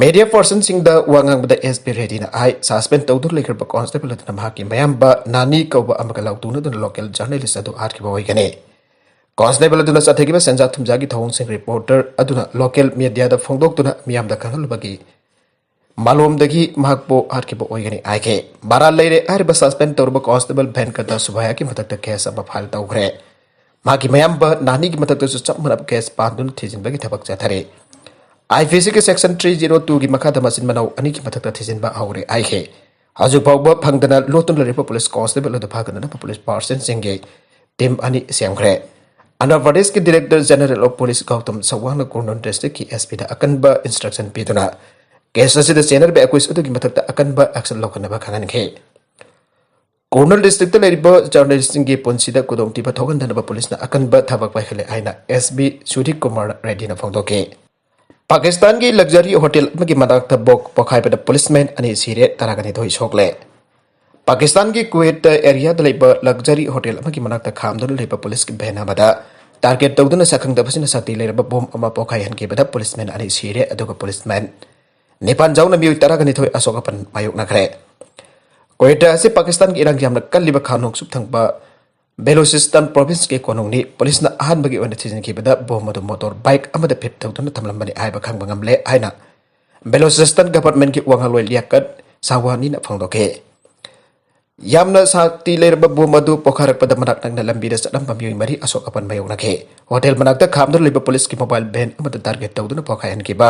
ꯃꯦꯗꯤꯌꯥ ꯄꯔꯁꯟꯁꯤꯡꯗ ꯋꯥ ꯉꯥꯡꯕꯗ ꯑꯦꯁ ꯄꯤ ꯔꯦꯗꯤꯅ ꯍꯥꯏ, ꯁꯁꯄꯦꯟ ꯇꯧꯗꯨꯅ ꯂꯩꯈ꯭ꯔꯕ ꯀꯣꯟꯁꯇꯦꯕꯜ ꯑꯗꯨꯅ ꯃꯍꯥꯛꯀꯤ ꯃꯌꯥꯝꯕ ꯅꯥꯅꯤ ꯀꯧꯕ ꯑꯃꯒ ꯂꯥꯎꯇꯨꯅꯗꯨꯅ ꯂꯣꯀꯦꯜ ꯖꯔꯅꯦꯂꯤꯁ ꯑꯗꯨ ꯍꯥꯠꯈꯤꯕ ꯑꯣꯏꯒꯅꯤ꯫ ꯀꯣꯟꯁꯇꯦꯕꯜ ꯑꯗꯨꯅ ꯆꯠꯊꯈꯤꯕ ꯁꯦꯟꯖꯥ ꯊꯨꯝꯖꯥꯒꯤ ꯊꯧꯑꯣꯡꯁꯤꯡ ꯔꯤꯄꯣꯔꯇꯔ ꯑꯗꯨꯅ ꯂꯣꯀꯦꯜ ꯃꯦꯗꯤꯌꯥꯗ ꯐꯣꯡꯗꯣꯛꯇꯨꯅ ꯃꯤꯌꯥꯝꯗ ꯈꯪꯍꯜꯂꯨꯕꯒꯤ ꯃꯥꯂꯣꯝꯗꯒꯤ ꯃꯍꯥꯛꯄꯨ ꯍꯥꯠꯈꯤꯕ ꯑꯣꯏꯒꯅꯤ ꯍꯥꯏꯈꯤ꯫ ꯃꯔꯥꯜ ꯂꯩꯔꯦ ꯍꯥꯏꯔꯤꯕ ꯁꯁꯄꯦꯟ ꯇꯧꯔꯕ ꯀꯣꯟꯁꯇꯦꯕꯜ ꯚꯦꯟꯀꯇ ꯁꯨꯕꯥꯌꯥꯒꯤ ꯃꯊꯛꯇ ꯀꯦꯁ ꯑꯃ ꯐꯥꯏꯜ ꯇꯧꯈ꯭ꯔꯦ꯫ ꯃꯍꯥꯛꯀꯤ ꯃꯌꯥꯝꯕ ꯅꯥꯅꯤꯒꯤ ꯃꯊꯛꯇꯁꯨ ꯆꯞ ꯃꯥꯟꯅꯕ ꯀꯦꯁ ꯄꯥꯟꯗꯨꯅ ꯊꯤꯖꯤꯟꯕꯒꯤ ꯊꯕꯛ ꯆꯠꯊꯔꯤ꯫ ꯑꯥꯏ ꯄꯤ ꯁꯤꯒꯤ ꯁꯦꯛꯁꯟ ꯊ꯭ꯔꯤ ꯖꯤꯔꯣ ꯇꯨꯒꯤ ꯃꯈꯥꯗ ꯃꯆꯤꯟ ꯃꯅꯥꯎ ꯑꯅꯤꯒꯤ ꯃꯊꯛꯇ ꯊꯤꯖꯤꯟꯕ ꯍꯧꯔꯦ ꯍꯥꯏꯈꯤ꯫ ꯍꯧꯖꯤꯛ ꯐꯥꯎꯕ ꯐꯪꯗꯅ ꯂꯣꯠꯇꯨꯅ ꯂꯩꯔꯤꯕ ꯄꯨꯂꯤꯁ ꯀꯣꯟꯁꯇꯦꯕꯜ ꯑꯗꯨ ꯐꯥꯒꯠꯅꯅꯕ ꯄꯨꯂꯤꯁ ꯄꯥꯔꯁꯟꯁꯤꯡꯒꯤ ꯇꯤꯝ ꯑꯅꯤ ꯁꯦꯝꯈ꯭ꯔꯦ꯫ ꯑꯟꯙ꯭ꯔ ꯄ꯭ꯔꯗꯦꯁꯀꯤ director general of police Gautam ꯁꯋꯥꯡꯅ ꯀꯨꯔꯅꯨꯜ ꯗꯤꯁꯇ꯭ꯔꯤꯛꯀꯤ ꯑꯦꯁ ꯄꯤꯗ ꯑꯀꯟꯕ ꯏꯟꯁꯇ꯭ꯔꯛꯁꯟ ꯄꯤꯗꯨꯅ ꯀꯦꯁ ꯑꯁꯤꯗ ꯆꯦꯟꯅꯔꯤꯕ ꯑꯦꯀ꯭ꯌꯨꯁ ꯑꯗꯨꯒꯤ ꯃꯊꯛꯇ ꯑꯀꯟꯕ ꯑꯦꯛꯁꯟ ꯂꯧꯈꯠꯅꯕ ꯈꯪꯍꯟꯈꯤ꯫ ꯀꯨꯔꯅꯨꯜ ꯗꯤꯁꯇ꯭ꯔꯤꯛꯇ ꯂꯩꯔꯤꯕ ꯖꯔꯅꯦꯂꯤꯁ꯭ꯠꯁꯤꯡꯒꯤ ꯄꯨꯟꯁꯤꯗ ꯈꯨꯗꯣꯡꯊꯤꯕ ꯊꯣꯛꯍꯟꯗꯅꯕ ꯄꯨꯂꯤꯁꯅ ꯑꯀꯟꯕ ꯊꯕꯛ ꯄꯥꯏꯈꯠꯂꯦ ꯍꯥꯏꯅ ꯑꯦꯁ ꯕꯤ ꯁꯨꯗꯤꯞ ꯀꯨꯃꯥꯔ ꯔꯦꯗ꯭ꯗꯤꯅ ꯐꯣꯡꯗꯣꯛꯈꯤ꯫ ꯄꯥꯀꯤꯁꯇꯥꯟꯒꯤ ꯂꯛꯖꯔꯤ ꯍꯣꯇꯦꯜ ꯑꯃꯒꯤ ꯃꯅꯥꯛꯇ ꯕꯣꯝ ꯄꯣꯈꯥꯏꯕꯗ ꯄꯨꯂꯤꯁꯃꯦꯟ ꯑꯅꯤ ꯁꯤꯔꯦ, ꯇꯔꯥꯒ ꯅꯤꯊꯣꯏ ꯁꯣꯛꯂꯦ꯫ ꯄꯥꯀꯤꯁꯇꯥꯟꯒꯤ ꯀꯨꯋꯦꯠꯇ ꯑꯦꯔꯤꯌꯥꯗ ꯂꯩꯕ ꯂꯛꯖꯔꯤ ꯍꯣꯇꯦꯜ ꯑꯃꯒꯤ ꯃꯅꯥꯛꯇ ꯈꯥꯝꯗꯨꯅ ꯂꯩꯕ ꯄꯨꯂꯤꯁꯀꯤ ꯚꯦꯟ ꯑꯃꯗ ꯇꯥꯔꯒꯦꯠ ꯇꯧꯗꯨꯅ ꯁꯛꯈꯪꯗꯕꯁꯤꯡꯅ ꯁꯛꯇꯤ ꯂꯩꯔꯕ ꯕꯣꯝ ꯑꯃ ꯄꯣꯈꯥꯏꯍꯟꯈꯤꯕꯗ ꯄꯨꯂꯤꯁꯃꯦꯟ ꯑꯅꯤ ꯁꯤꯔꯦ, ꯑꯗꯨꯒ ꯄꯨꯂꯤꯁꯃꯦꯟ ꯅꯤꯄꯥꯟ ꯌꯥꯎꯅ ꯃꯤꯑꯣꯏ ꯇꯔꯥꯒ ꯅꯤꯊꯣꯏ ꯑꯁꯣꯛ ꯑꯄꯟ ꯃꯥꯌꯣꯛꯅꯈ꯭ꯔꯦ꯫ ꯀ꯭ꯋꯦꯇꯥ ꯑꯁꯤ ꯄꯥꯀꯤꯁꯇꯥꯟꯒꯤ ꯏꯔꯥꯡ ꯌꯥꯝꯅ ꯀꯜꯂꯤꯕ ꯈꯥ ꯅꯣꯡꯆꯨꯞ ꯊꯪꯕ ꯕꯦꯂꯨꯆꯤꯁꯇꯥꯟ ꯄ꯭ꯔꯣꯚꯤꯟꯁꯀꯤ ꯀꯣꯅꯨꯡꯅꯤ꯫ ꯄꯨꯂꯤꯁꯅ ꯑꯍꯥꯟꯕꯒꯤ ꯑꯣꯏꯅ ꯊꯤꯖꯤꯟꯈꯤꯕꯗ ꯕꯣꯝ ꯑꯗꯨ ꯃꯣꯇꯣꯔ ꯕꯥꯏꯛ ꯑꯃꯗ ꯐꯤꯠ ꯇꯧꯗꯨꯅ ꯊꯝꯂꯝꯕꯅꯤ ꯍꯥꯏꯕ ꯈꯪꯕ ꯉꯝꯂꯦ ꯍꯥꯏꯅ ꯕꯦꯂꯨꯆꯤꯁꯇꯥꯟ ꯒꯚꯔꯟꯃꯦꯟꯠꯀꯤ ꯋꯥ ꯉꯥꯡꯂꯣꯏ ꯂꯤꯌꯥꯀꯠ ꯁꯥꯋꯥꯅꯤꯅ ꯐꯣꯡꯗꯣꯛꯈꯤ꯫ ꯌꯥꯝꯅ ꯁꯛꯇꯤ ꯂꯩꯔꯕ ꯕꯣꯝ ꯑꯗꯨ ꯄꯣꯈꯥꯏꯔꯛꯄꯗ ꯃꯅꯥꯛ ꯅꯛꯅ ꯂꯝꯕꯤꯗ ꯆꯠꯂꯝꯕ ꯃꯤꯑꯣꯏ ꯃꯔꯤ ꯑꯁꯣꯛ ꯑꯄꯟ ꯃꯥꯌꯣꯛꯅꯈꯤ꯫ ꯍꯣꯇꯦꯜ ꯃꯅꯥꯛꯇ ꯈꯥꯝꯗꯨꯅ ꯂꯩꯕ ꯄꯨꯂꯤꯁꯀꯤ ꯃꯣꯕꯥꯏꯜ ꯚꯦꯟ ꯑꯃꯗ ꯇꯥꯔꯒꯦꯠ ꯇꯧꯗꯨꯅ ꯄꯣꯈꯥꯏꯍꯟꯈꯤꯕ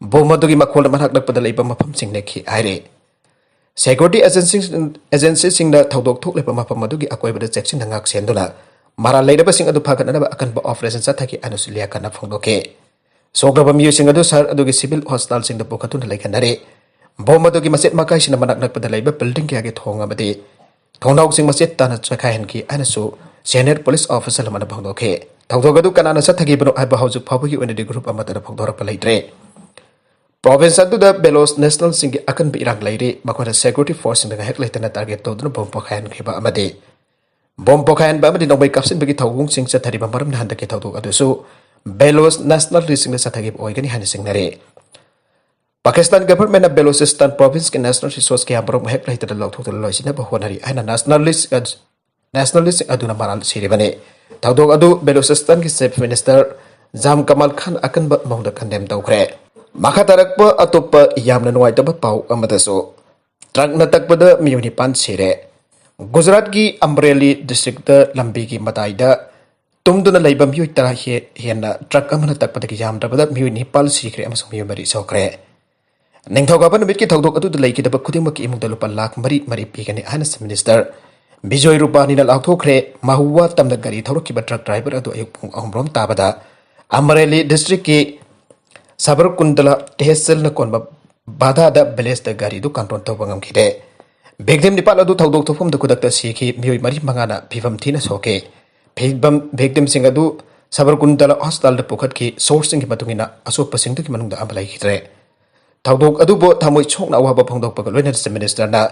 ꯕꯣꯝ ꯑꯗꯨꯒꯤ ꯃꯈꯣꯜꯅ ꯃꯅꯥꯛ ꯅꯛꯄꯗ ꯂꯩꯕ ꯃꯐꯝꯁꯤꯡ ꯅꯦꯛꯈꯤ ꯍꯥꯏꯔꯤ꯫ ꯁꯦꯀ꯭ꯌꯨꯔꯤꯇꯤ ꯑꯦꯖꯦꯟꯁꯤ-, ꯑꯦꯖꯦꯟꯁꯤꯁꯤꯡꯅ ꯊꯧꯗꯣꯛ ꯊꯣꯛꯂꯤꯕ ꯃꯐꯝ ꯑꯗꯨꯒꯤ ꯑꯀꯣꯏꯕꯗ ꯆꯦꯛꯁꯤꯟꯅ ꯉꯥꯛ ꯁꯦꯟꯗꯨꯅ ꯃꯔꯥꯜ ꯂꯩꯔꯕꯁꯤꯡ ꯑꯗꯨ ꯐꯥꯒꯠꯅꯅꯕ ꯑꯀꯟꯕ ꯑꯣꯄꯔꯦꯁꯟ ꯆꯠꯊꯈꯤ ꯍꯥꯏꯅꯁꯨ ꯂꯤꯌꯥꯀꯠꯅ ꯐꯣꯡꯗꯣꯛꯈꯤ꯫ ꯁꯣꯛꯂꯕ ꯃꯤꯑꯣꯏꯁꯤꯡ ꯑꯗꯨ ꯁꯍꯔ ꯑꯗꯨꯒꯤ ꯁꯤꯚꯤꯜ ꯍꯣꯁꯄꯤꯇꯥꯜꯁꯤꯡꯗ ꯄꯨꯈꯠꯇꯨꯅ ꯂꯩꯈꯟꯅꯔꯦ꯫ ꯕꯣꯝ ꯑꯗꯨꯒꯤ ꯃꯆꯦꯠ ꯃꯀꯥꯏꯁꯤꯡꯅ ꯃꯅꯥꯛ ꯅꯛꯄꯗ ꯂꯩꯕ ꯕꯤꯜꯗꯤꯡ ꯀꯌꯥꯒꯤ ꯊꯣꯡ ꯑꯃꯗꯤ ꯊꯣꯡꯅꯥꯎꯁꯤꯡ ꯃꯆꯦꯠ ꯇꯥꯅ ꯆꯦꯈꯥꯏꯍꯟꯈꯤ ꯍꯥꯏꯅꯁꯨ ꯁꯦꯅꯤꯌꯔ ꯄꯨꯂꯤꯁ ꯑꯣꯐꯤꯁꯔ ꯑꯃꯅ ꯐꯣꯡꯗꯣꯛꯈꯤ꯫ ꯊꯧꯗꯣꯛ ꯑꯗꯨ ꯀꯅꯥꯅ ꯆꯠꯊꯈꯤꯕꯅꯣ ꯍꯥꯏꯕ ꯍꯧꯖꯤꯛ ꯐꯥꯎꯕꯒꯤ ꯑꯣꯏꯅꯗꯤ ꯒ꯭ꯔꯨꯞ ꯑꯃꯠꯇꯅ ꯐꯣꯡꯗꯣꯔꯛꯄ ꯂꯩꯇ꯭ꯔꯦ꯫ ꯄ꯭ꯔꯣꯚꯤꯟꯁ ꯑꯗꯨꯗ ꯕꯦꯂꯣꯆ ꯅꯦꯁꯅꯦꯜꯁꯤꯡꯒꯤ ꯑꯀꯟꯕ ꯏꯔꯥꯡ ꯂꯩꯔꯤ꯫ ꯃꯈꯣꯏꯅ ꯁꯦꯀ꯭ꯌꯨꯔꯤꯇꯤ ꯐꯣꯔꯁꯁꯤꯡꯗ ꯉꯥꯏꯍꯥꯛ ꯂꯩꯇꯅ ꯇꯥꯔꯒꯦꯠ ꯇꯧꯗꯨꯅ ꯕꯣꯝ ꯄꯣꯈꯥꯏꯍꯟꯈꯤꯕ ꯑꯃꯗꯤ ꯕꯣꯝ ꯄꯣꯈꯥꯏꯍꯟꯕ ꯑꯃꯗꯤ ꯅꯣꯡꯃꯩ ꯀꯥꯞꯁꯤꯟꯕꯒꯤ ꯊꯧꯑꯣꯡꯁꯤꯡ ꯆꯠꯊꯔꯤꯕ ꯃꯔꯝꯅ ꯍꯟꯗꯛꯀꯤ ꯊꯧꯗꯣꯛ ꯑꯗꯨꯁꯨ ꯕꯦꯂꯣꯆ ꯅꯦꯁꯅꯦꯜꯁꯤꯡꯗ ꯆꯠꯊꯈꯤꯕ ꯑꯣꯏꯒꯅꯤ ꯍꯥꯏꯅ ꯆꯤꯡꯅꯔꯤ꯫ ꯄꯥꯀꯤꯁꯇꯥꯟ ꯒꯚꯔꯟꯃꯦꯟꯠꯅ ꯕꯦꯂꯨꯆꯤꯁꯇꯥꯟ ꯄ꯭ꯔꯣꯚꯤꯟꯁꯀꯤ ꯅꯦꯁꯅꯦꯜ ꯔꯤꯁꯣꯔꯁ ꯀꯌꯥꯃꯔꯨꯝ ꯉꯥꯏꯍꯥꯛ ꯂꯩꯇꯅ ꯂꯧꯊꯣꯛꯇꯨꯅ ꯂꯣꯏꯁꯤꯟꯅꯕ ꯍꯣꯠꯅꯔꯤ ꯍꯥꯏꯅ ꯅꯦꯁꯅꯦꯂꯤꯁ, ꯅꯦꯁꯅꯦꯂꯤꯁ ꯑꯗꯨꯅ ꯃꯔꯥꯜ ꯁꯤꯔꯤꯕꯅꯤ꯫ ꯊꯧꯗꯣꯛ ꯑꯗꯨ ꯕꯦꯂꯨꯆꯤꯁꯇꯥꯟꯒꯤ ꯆꯤꯐ ꯃꯤꯅꯤꯁꯇꯔ ꯖꯥꯝ ꯀꯃꯥꯜ ꯈꯥꯟ ꯑꯀꯟꯕ ꯃꯑꯣꯡꯗ ꯀꯟꯗꯦꯝ ꯇꯧꯈ꯭ꯔꯦ꯫ ꯃꯈꯥ ꯇꯥꯔꯛꯄ ꯑꯇꯣꯞꯄ ꯌꯥꯝꯅ ꯅꯨꯡꯉꯥꯏꯇꯕ ꯄꯥꯎ ꯑꯃꯗꯁꯨ, ꯇ꯭ꯔꯛꯅ ꯇꯛꯄꯗ ꯃꯤꯑꯣꯏ ꯅꯤꯄꯥꯟ ꯁꯤꯔꯦ꯫ ꯒꯨꯖꯔꯥꯠꯀꯤ ꯑꯝꯔꯦꯂꯤ ꯗꯤꯁꯇ꯭ꯔꯤꯛꯇ ꯂꯝꯕꯤꯒꯤ ꯃꯇꯥꯏꯗ ꯇꯨꯝꯗꯨꯅ ꯂꯩꯕ ꯃꯤꯑꯣꯏ ꯇꯔꯥ ꯍꯦ-, ꯍꯦꯟꯅ ꯇ꯭ꯔꯛ ꯑꯃꯅ ꯇꯛꯄꯗꯒꯤ ꯌꯥꯝꯗ꯭ꯔꯕꯗ ꯃꯤꯑꯣꯏ ꯅꯤꯄꯥꯟ ꯁꯤꯈ꯭ꯔꯦ ꯑꯃꯁꯨꯡ ꯃꯤꯑꯣꯏ ꯃꯔꯤ ꯁꯣꯛꯈ꯭ꯔꯦ꯫ ꯅꯤꯡꯊꯧꯀꯥꯕ ꯅꯨꯃꯤꯠꯀꯤ ꯊꯧꯗꯣꯛ ꯑꯗꯨꯗ ꯂꯩꯈꯤꯗꯕ ꯈꯨꯗꯤꯡꯃꯛꯀꯤ ꯏꯃꯨꯡꯗ ꯂꯨꯄꯥ ꯂꯥꯈ ꯃꯔꯤ ꯃꯔꯤ ꯄꯤꯒꯅꯤ ꯍꯥꯏꯅ ꯆꯤꯐ ꯃꯤꯅꯤꯁꯇꯔ ꯕꯤꯖꯣꯏ ꯔꯨꯄꯥꯅꯤꯅ ꯂꯥꯎꯊꯣꯛꯈ꯭ꯔꯦ꯫ ꯃꯍꯨꯋꯥ ꯇꯝꯅ ꯒꯥꯔꯤ ꯊꯧꯔꯛꯈꯤꯕ ꯇ꯭ꯔꯛ ꯗ꯭ꯔꯥꯏꯚꯔ ꯑꯗꯨ ꯑꯌꯨꯛ ꯄꯨꯡ ꯑꯍꯨꯝ ꯔꯣꯝ ꯇꯥꯕꯗ ꯑꯃꯔꯦꯂꯤ ꯗꯤꯁꯇ꯭ꯔꯤꯛꯀꯤ ꯁꯕꯔꯀꯨꯟꯗꯂꯥ ꯇꯦꯍꯁꯤꯜꯅ ꯀꯣꯟꯕ ꯕꯥꯗꯥꯗ ꯚꯤꯂꯦꯖꯇ ꯒꯥꯔꯤꯗꯨ ꯀꯟꯇ꯭ꯔꯣꯜ ꯇꯧꯕ ꯉꯝꯈꯤꯗꯦ꯫ ꯚꯤꯛꯇꯤꯝ ꯅꯤꯄꯥꯜ ꯑꯗꯨ ꯊꯧꯗꯣꯛ ꯊꯣꯛꯐꯝꯗ ꯈꯨꯗꯛꯇ ꯁꯤꯈꯤ꯫ ꯃꯤꯑꯣꯏ ꯃꯔꯤ ꯃꯉꯥꯅ ꯐꯤꯚꯝ ꯊꯤꯅ ꯁꯣꯛꯈꯤ꯫ ꯐꯤꯚꯝ, ꯚꯤꯛꯇꯤꯝꯁꯤꯡ ꯑꯗꯨ ꯁꯕꯔꯀꯨꯟꯗꯂꯥ ꯍꯣꯁꯄꯤꯇꯥꯜꯗ ꯄꯨꯈꯠꯈꯤ꯫ ꯁꯣꯔꯁꯁꯤꯡꯒꯤ ꯃꯇꯨꯡ ꯏꯟꯅ, ꯑꯁꯣꯛꯄꯁꯤꯡꯗꯨꯒꯤ ꯃꯅꯨꯡꯗ ꯑꯃ ꯂꯩꯈꯤꯗ꯭ꯔꯦ꯫ ꯊꯧꯗꯣꯛ ꯑꯗꯨꯕꯨ ꯊꯃꯣꯏ ꯁꯣꯛꯅ ꯑꯋꯥꯕ ꯐꯣꯡꯗꯣꯛꯄꯒ ꯂꯣꯏꯅꯅ ꯆꯤꯐ ꯃꯤꯅꯤꯁꯇꯔꯅ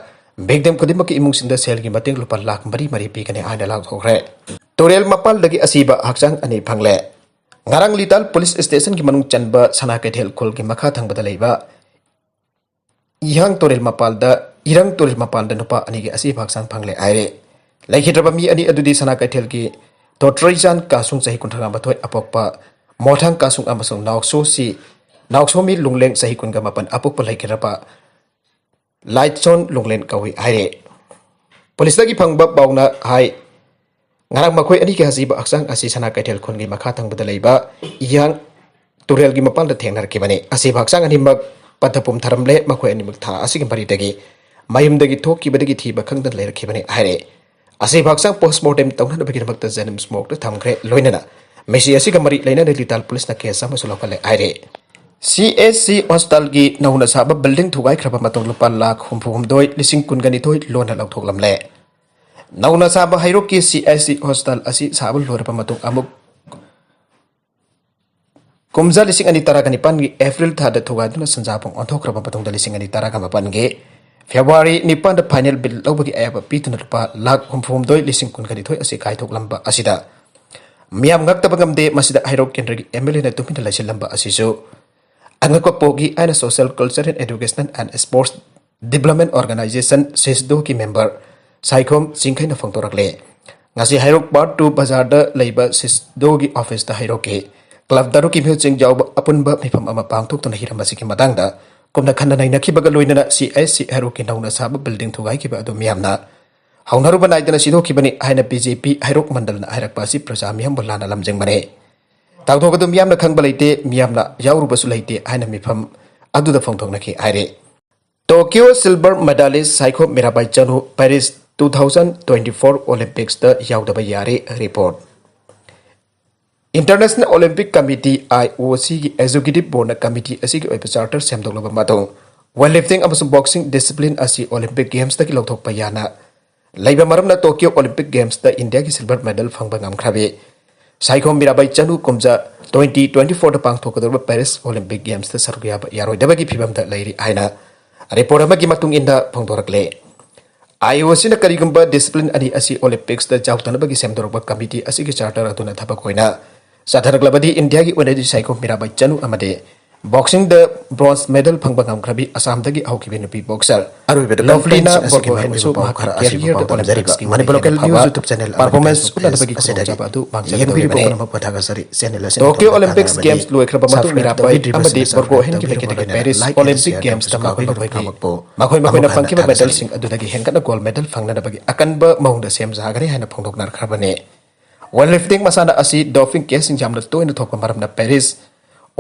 ꯚꯤꯛꯇꯤꯝ ꯈꯨꯗꯤꯡꯃꯛꯀꯤ ꯏꯃꯨꯡꯁꯤꯡꯗ ꯁꯦꯜꯒꯤ ꯃꯇꯦꯡ ꯂꯨꯄꯥ ꯂꯥꯈ ꯃꯔꯤ ꯃꯔꯤ ꯄꯤꯒꯅꯤ ꯍꯥꯏꯅ ꯂꯥꯎꯊꯣꯛꯈ꯭ꯔꯦ꯫ ꯇꯨꯔꯦꯜ ꯃꯄꯥꯜꯗꯒꯤ ꯑꯁꯤꯕ ꯍꯛꯆꯥꯡ ꯑꯅꯤ ꯐꯪꯂꯦ꯫ ꯉꯔꯥꯡ ꯂꯤꯇꯥꯜ ꯄꯨꯂꯤꯁ ꯁ꯭ꯇꯦꯁꯟꯒꯤ ꯃꯅꯨꯡ ꯆꯟꯕ ꯁꯅꯥ ꯀꯩꯊꯦꯜ ꯈꯨꯜꯒꯤ ꯃꯈꯥ ꯊꯪꯕꯗ ꯂꯩꯕ ꯏꯍꯥꯡ ꯇꯨꯔꯦꯜ ꯃꯄꯥꯜꯗ, ꯏꯔꯪ ꯇꯨꯔꯦꯜ ꯃꯄꯥꯜꯗ ꯅꯨꯄꯥ ꯑꯅꯤꯒꯤ ꯑꯁꯤꯕ ꯍꯛꯆꯥꯡ ꯐꯪꯂꯦ ꯍꯥꯏꯔꯦ꯫ ꯂꯩꯈꯤꯗ꯭ꯔꯕ ꯃꯤ ꯑꯅꯤ ꯑꯗꯨꯗꯤ ꯁꯅꯥ ꯀꯩꯊꯦꯜꯒꯤ ꯇꯣꯇ꯭ꯔꯩꯆꯥꯟ ꯀꯥꯁꯨꯡ ꯆꯍꯤ ꯀꯨꯟꯊ꯭ꯔꯥ ꯃꯥꯊꯣꯏ ꯑꯄꯣꯛꯄ, ꯃꯣꯊꯥꯡ ꯀꯥꯁꯨꯡ ꯑꯃꯁꯨꯡ ꯅꯥꯎꯁꯣꯁꯤ, ꯅꯥꯎꯁꯣꯃꯤ ꯂꯨꯡꯂꯦꯡ ꯆꯍꯤ ꯀꯨꯟꯒ ꯃꯥꯄꯟ ꯑꯄꯣꯛꯄ ꯂꯩꯈꯤꯗ꯭ꯔꯕ ꯂꯥꯏꯠꯁꯣꯟ ꯂꯨꯡꯂꯦꯟ ꯀꯧꯏ ꯍꯥꯏꯔꯦ꯫ ꯄꯨꯂꯤꯁꯇꯒꯤ ꯐꯪꯕ ꯄꯥꯎꯅ ꯍꯥꯏ, ꯉꯔꯥꯡ ꯃꯈꯣꯏ ꯑꯅꯤꯒꯤ ꯑꯁꯤꯕ ꯍꯛꯆꯥꯡ ꯑꯁꯤ ꯁꯅꯥ ꯀꯩꯊꯦꯜ ꯈꯨꯟꯒꯤ ꯃꯈꯥ ꯊꯪꯕꯗ ꯂꯩꯕ ꯏꯌꯥꯡ ꯇꯨꯔꯦꯜꯒꯤ ꯃꯄꯥꯟꯗ ꯊꯦꯡꯅꯔꯛꯈꯤꯕꯅꯤ꯫ ꯑꯁꯤꯕ ꯍꯛꯆꯥꯡ ꯑꯅꯤꯃꯛ ꯄꯟꯊ ꯄꯨꯝꯊꯔꯝꯂꯦ꯫ ꯃꯈꯣꯏ ꯑꯅꯤꯃꯛ ꯊꯥ ꯑꯁꯤꯒꯤ ꯃꯔꯤꯗꯒꯤ ꯃꯌꯨꯝꯗꯒꯤ ꯊꯣꯛꯈꯤꯕꯗꯒꯤ ꯊꯤꯕ ꯈꯪꯗꯅ ꯂꯩꯔꯛꯈꯤꯕꯅꯤ ꯍꯥꯏꯔꯦ꯫ ꯑꯁꯤꯕ ꯍꯛꯆꯥꯡ ꯄꯣꯁꯃꯣꯔꯇꯦꯝ ꯇꯧꯅꯅꯕꯒꯤꯗꯃꯛꯇ ꯖꯦꯅꯤꯝꯁ ꯃꯣꯔꯒꯇ ꯊꯝꯈ꯭ꯔꯦ꯫ ꯂꯣꯏꯅꯅ ꯃꯁꯤ ꯑꯁꯤꯒ ꯃꯔꯤ ꯂꯩꯅꯅ ꯂꯤꯇꯥꯜ ꯄꯨꯂꯤꯁꯅ ꯀꯦꯁ ꯑꯃꯁꯨ ꯂꯧꯈꯠꯂꯦ ꯍꯥꯏꯔꯦ꯫ ꯁꯤ ꯑꯦꯁ ꯁꯤ ꯍꯣꯁꯄꯤꯇꯥꯜꯒꯤ ꯅꯧꯅ ꯁꯥꯕ ꯕꯤꯜꯗꯤꯡ ꯊꯨꯒꯥꯏꯈ꯭ꯔꯕ ꯃꯇꯨꯡ ꯂꯨꯄꯥ ꯂꯥꯈ ꯍꯨꯝꯐꯨ ꯍꯨꯝꯗꯣꯏ ꯂꯤꯁꯤꯡ ꯀꯨꯟꯒꯅꯤꯊꯣꯏ ꯂꯣꯟꯅ ꯂꯧꯊꯣꯛꯂꯝꯂꯦ꯫ ꯅꯧꯅ ꯁꯥꯕ ꯍꯩꯔꯣꯛꯀꯤ ꯁꯤ ꯑꯦꯁ ꯁꯤ ꯍꯣꯁꯄꯤꯇꯥꯜ ꯑꯁꯤ ꯁꯥꯕ ꯂꯣꯏꯔꯕ ꯃꯇꯨꯡ ꯑꯃꯨꯛ ꯀꯨꯝꯖꯥ ꯂꯤꯁꯤꯡ ꯑꯅꯤ ꯇꯔꯥꯒ ꯅꯤꯄꯥꯟꯒꯤ ꯑꯦꯄ꯭ꯔꯤꯜ ꯊꯥꯗ ꯊꯨꯒꯥꯏꯗꯨꯅ ꯁꯟꯖꯥꯕꯨꯡ ꯑꯣꯟꯊꯣꯛꯈ꯭ꯔꯕ ꯃꯇꯨꯡꯗ ꯂꯤꯁꯤꯡ ꯑꯅꯤ ꯇꯔꯥꯒ ꯃꯥꯄꯟꯒꯤ ꯐꯦꯕ꯭ꯔꯨꯋꯥꯔꯤ ꯅꯤꯄꯥꯟꯗ ꯐꯥꯏꯅꯦꯜ ꯕꯤꯜ ꯂꯧꯕꯒꯤ ꯑꯌꯥꯕ ꯄꯤꯗꯨꯅ ꯂꯨꯄꯥ ꯂꯥꯈ ꯍꯨꯝꯐꯨ ꯍꯨꯝꯗꯣꯏ ꯂꯤꯁꯤꯡ ꯀꯨꯟꯒꯅꯤꯊꯣꯏ ꯑꯁꯤ ꯀꯥꯏꯊꯣꯛꯂꯝꯕ ꯑꯁꯤꯗ ꯃꯤꯌꯥꯝ ꯉꯛꯇꯕ ꯉꯝꯗꯦ꯫ ꯃꯁꯤꯗ ꯍꯩꯔꯣꯛ ꯀꯦꯟꯗ꯭ꯔꯒꯤ ꯑꯦꯝ ꯑꯦꯜ ꯑꯦꯅ ꯇꯨꯃꯤꯟꯅ ꯂꯩꯁꯤꯜꯂꯝꯕ ꯑꯁꯤꯁꯨ ꯑꯉꯛꯄ ꯄꯣꯛꯏ ꯍꯥꯏꯅ Social Cultural Educational and Sports Development Organization, ꯁꯤꯁꯗꯣꯒꯤ ꯃꯦꯝꯕꯔ ꯁꯥꯏꯈꯣꯝ ꯆꯤꯡꯈꯩꯅ ꯐꯣꯡꯗꯣꯔꯛꯂꯦ꯫ ꯉꯁꯤ ꯍꯩꯔꯣꯛ ꯄꯥꯔꯠ ꯇꯨ ꯕꯖꯥꯔꯗ ꯂꯩꯕ ꯁꯤꯁꯗꯣꯒꯤ ꯑꯣꯐꯤꯁꯇ ꯍꯩꯔꯣꯛꯀꯤ ꯀ꯭ꯂꯕ ꯇꯔꯨꯛꯀꯤ ꯃꯤꯍꯨꯠꯁꯤꯡ ꯌꯥꯎꯕ ꯑꯄꯨꯟꯕ ꯃꯤꯐꯝ ꯑꯃ ꯄꯥꯡꯊꯣꯛꯇꯨꯅ ꯍꯤꯔꯝ ꯑꯁꯤꯒꯤ ꯃꯇꯥꯡꯗ ꯀꯨꯞꯅ ꯈꯟꯅ ꯅꯩꯅꯈꯤꯕꯒ ꯂꯣꯏꯅꯅ ꯁꯤ ꯑꯩꯆ ꯁꯤ ꯍꯩꯔꯣꯛꯀꯤ ꯅꯧꯅ ꯁꯥꯕ ꯕꯤꯜꯗꯤꯡ ꯊꯨꯒꯥꯏꯈꯤꯕ ꯑꯗꯨ ꯃꯤꯌꯥꯝꯅ ꯍꯧꯅꯔꯨꯕ ꯅꯥꯏꯗꯅ ꯁꯤꯗꯣꯛꯈꯤꯕꯅꯤ ꯍꯥꯏꯅ ꯕꯤ ꯖꯦ ꯄꯤ ꯍꯩꯔꯣꯛ ꯃꯟꯗꯜꯅ ꯍꯥꯏꯔꯛꯄ ꯑꯁꯤ ꯄ꯭ꯔꯖꯥ ꯃꯤꯌꯥꯝꯕꯨ ꯂꯥꯟꯅ ꯂꯝꯖꯤꯡꯕꯅꯤ꯫ ꯊꯧꯗꯣꯛ ꯑꯗꯨ ꯃꯤꯌꯥꯝꯅ ꯈꯪꯕ ꯂꯩꯇꯦ, ꯃꯤꯌꯥꯝꯅ ꯌꯥꯎꯔꯨꯕꯁꯨ ꯂꯩꯇꯦ ꯍꯥꯏꯅ ꯃꯤꯐꯝ ꯑꯗꯨꯗ ꯐꯣꯡꯗꯣꯛꯅꯈꯤ ꯍꯥꯏꯔꯤ꯫ Tokyo silver medallist Saikhom Mirabai Chanu Paris two thousand twenty four Olympicsꯇ ꯌꯥꯎꯗꯕ ꯌꯥꯔꯦ꯫ Report. International Olympic Committee, I O Cꯒꯤ Executive Boardꯅ committee ꯑꯁꯤꯒꯤ ꯑꯣꯏꯕ charter ꯁꯦꯝꯗꯣꯛꯂꯕ ꯃꯇꯨꯡ, weightlifting ꯑꯃꯁꯨꯡ boxing discipline ꯑꯁꯤ Olympic Gamesꯇꯒꯤ ꯂꯧꯊꯣꯛꯄ ꯌꯥꯅ ꯂꯩꯕ ꯃꯔꯝꯅ Tokyo Olympic Gamesꯇ ꯏꯟꯗꯤꯌꯥꯒꯤ silver medal ꯐꯪꯕ ꯉꯝꯈ꯭ꯔꯕꯤ ꯁꯥꯏꯈꯣꯝ ꯃꯤꯔꯥꯕꯥꯏ ꯆꯅꯨ ꯀꯨꯝꯖꯥ twenty twenty fourꯗ ꯄꯥꯡꯊꯣꯛꯀꯗꯧꯔꯤꯕ Paris Olympic Gamesꯇ ꯁꯔꯨꯛ ꯌꯥꯕ ꯌꯥꯔꯣꯏꯗꯕꯒꯤ ꯐꯤꯕꯝꯗ ꯂꯩꯔꯤ ꯍꯥꯏꯅ report ꯑꯃꯒꯤ ꯃꯇꯨꯡ ꯏꯟꯅ ꯐꯣꯡꯗꯣꯔꯛꯂꯦ꯫ I O Cꯅ ꯀꯔꯤꯒꯨꯝꯕ discipline ꯑꯅꯤ ꯑꯁꯤ Olympicsꯇ ꯌꯥꯎꯗꯅꯕꯒꯤ ꯁꯦꯝꯗꯣꯔꯛꯄ committee ꯑꯁꯤꯒꯤ charter ꯑꯗꯨꯅ ꯊꯕꯛ ꯑꯣꯏꯅ ꯆꯠꯊꯔꯛꯂꯕꯗꯤ ꯏꯟꯗꯤꯌꯥꯒꯤ ꯑꯣꯏꯅꯗꯤ ꯁꯥꯏꯈꯣꯝ ꯃꯤꯔꯥꯕꯥꯏ ꯆꯅꯨ ꯑꯃꯗꯤ boxingꯗ bronze medal ꯐꯪꯕ ꯉꯝꯈ꯭ꯔꯕꯤ ꯑꯁꯥꯝꯗꯒꯤ ꯍꯧꯈꯤꯕꯤ ꯅꯨꯄꯤ boxer ꯑꯔꯣꯏꯕꯗ ꯂꯣꯚꯂꯤꯅꯥ ꯀꯟꯇꯦꯟꯁ ꯑꯁꯤꯒꯤ ꯕꯣꯔꯒꯣꯍꯦꯟꯕꯨꯁꯨ ꯃꯔꯨꯑꯣꯏꯕ ꯄꯥꯎ ꯃꯍꯥꯛꯀꯤ ꯈꯔ ꯑꯁꯤꯒꯤ careerꯗ ꯄꯥꯎꯗꯝꯖꯔꯤꯕ Olympicsꯀꯤ ꯃꯅꯤꯄꯨꯔ ꯑꯣꯏꯅ ꯂꯣꯀꯦꯜ ꯍꯦꯟꯅ ꯅ꯭ꯌꯨꯁ ꯐꯕ YouTube channel ꯑꯃꯗꯤ performance Facebook ꯎꯠꯅꯅꯕꯒꯤ page ꯑꯁꯤꯗꯒꯤ ꯈꯨꯗꯣꯡꯆꯥꯕ ꯑꯗꯨ ꯌꯦꯡꯕꯤꯔꯤꯕ ꯃꯥꯡꯖꯒꯗꯕꯅꯤ꯫ ꯄꯨꯝꯅꯃꯛꯄꯨ ꯊꯥꯒꯠꯆꯔꯤ꯫ Channel ꯑꯁꯤ Tokyo ꯅꯧꯅ Olympics ꯇꯥꯛꯅꯅꯕꯒꯤ Games ꯂꯣꯏꯈ꯭ꯔꯕ ꯃꯇꯨꯡ subscribe ꯃꯤꯔꯥꯕꯥꯏ ꯇꯧꯕꯤꯗ꯭ꯔꯤꯕꯁꯤꯡ ꯑꯃꯗꯤ ꯑꯁꯤ ꯕꯣꯔꯒꯣꯍꯦꯟꯒꯤ ꯇꯥꯛꯅꯅꯕꯒꯤ ꯃꯥꯏꯀꯩꯗꯒꯤ ꯅꯧꯅ Paris like ꯑꯃꯗꯤ Olympic share ꯇꯧꯕꯤꯌꯨ꯫ Gamesꯇ ꯃꯈꯣꯏ ꯃꯈꯣꯏꯅ ꯃꯈꯣꯏꯅ ꯐꯪꯈꯤꯕ medalꯁꯤꯡ ꯑꯗꯨꯗꯒꯤ ꯍꯦꯟꯒꯠꯅ gold medal ꯐꯪꯅꯅꯕꯒꯤ ꯑꯀꯟꯕ ꯃꯑꯣꯡꯗ ꯁꯦꯝ ꯁꯥꯒꯅꯤ ꯍꯥꯏꯅ ꯐꯣꯡꯗꯣꯛꯅꯈ꯭ꯔꯕꯅꯤ꯫ Weightlifting ꯃꯁꯥꯟꯅ ꯑꯁꯤ doping caseꯁꯤꯡ ꯌꯥꯝꯅ ꯇꯣꯏꯅ ꯊꯣꯛꯄ ꯃꯔꯝꯅ Paris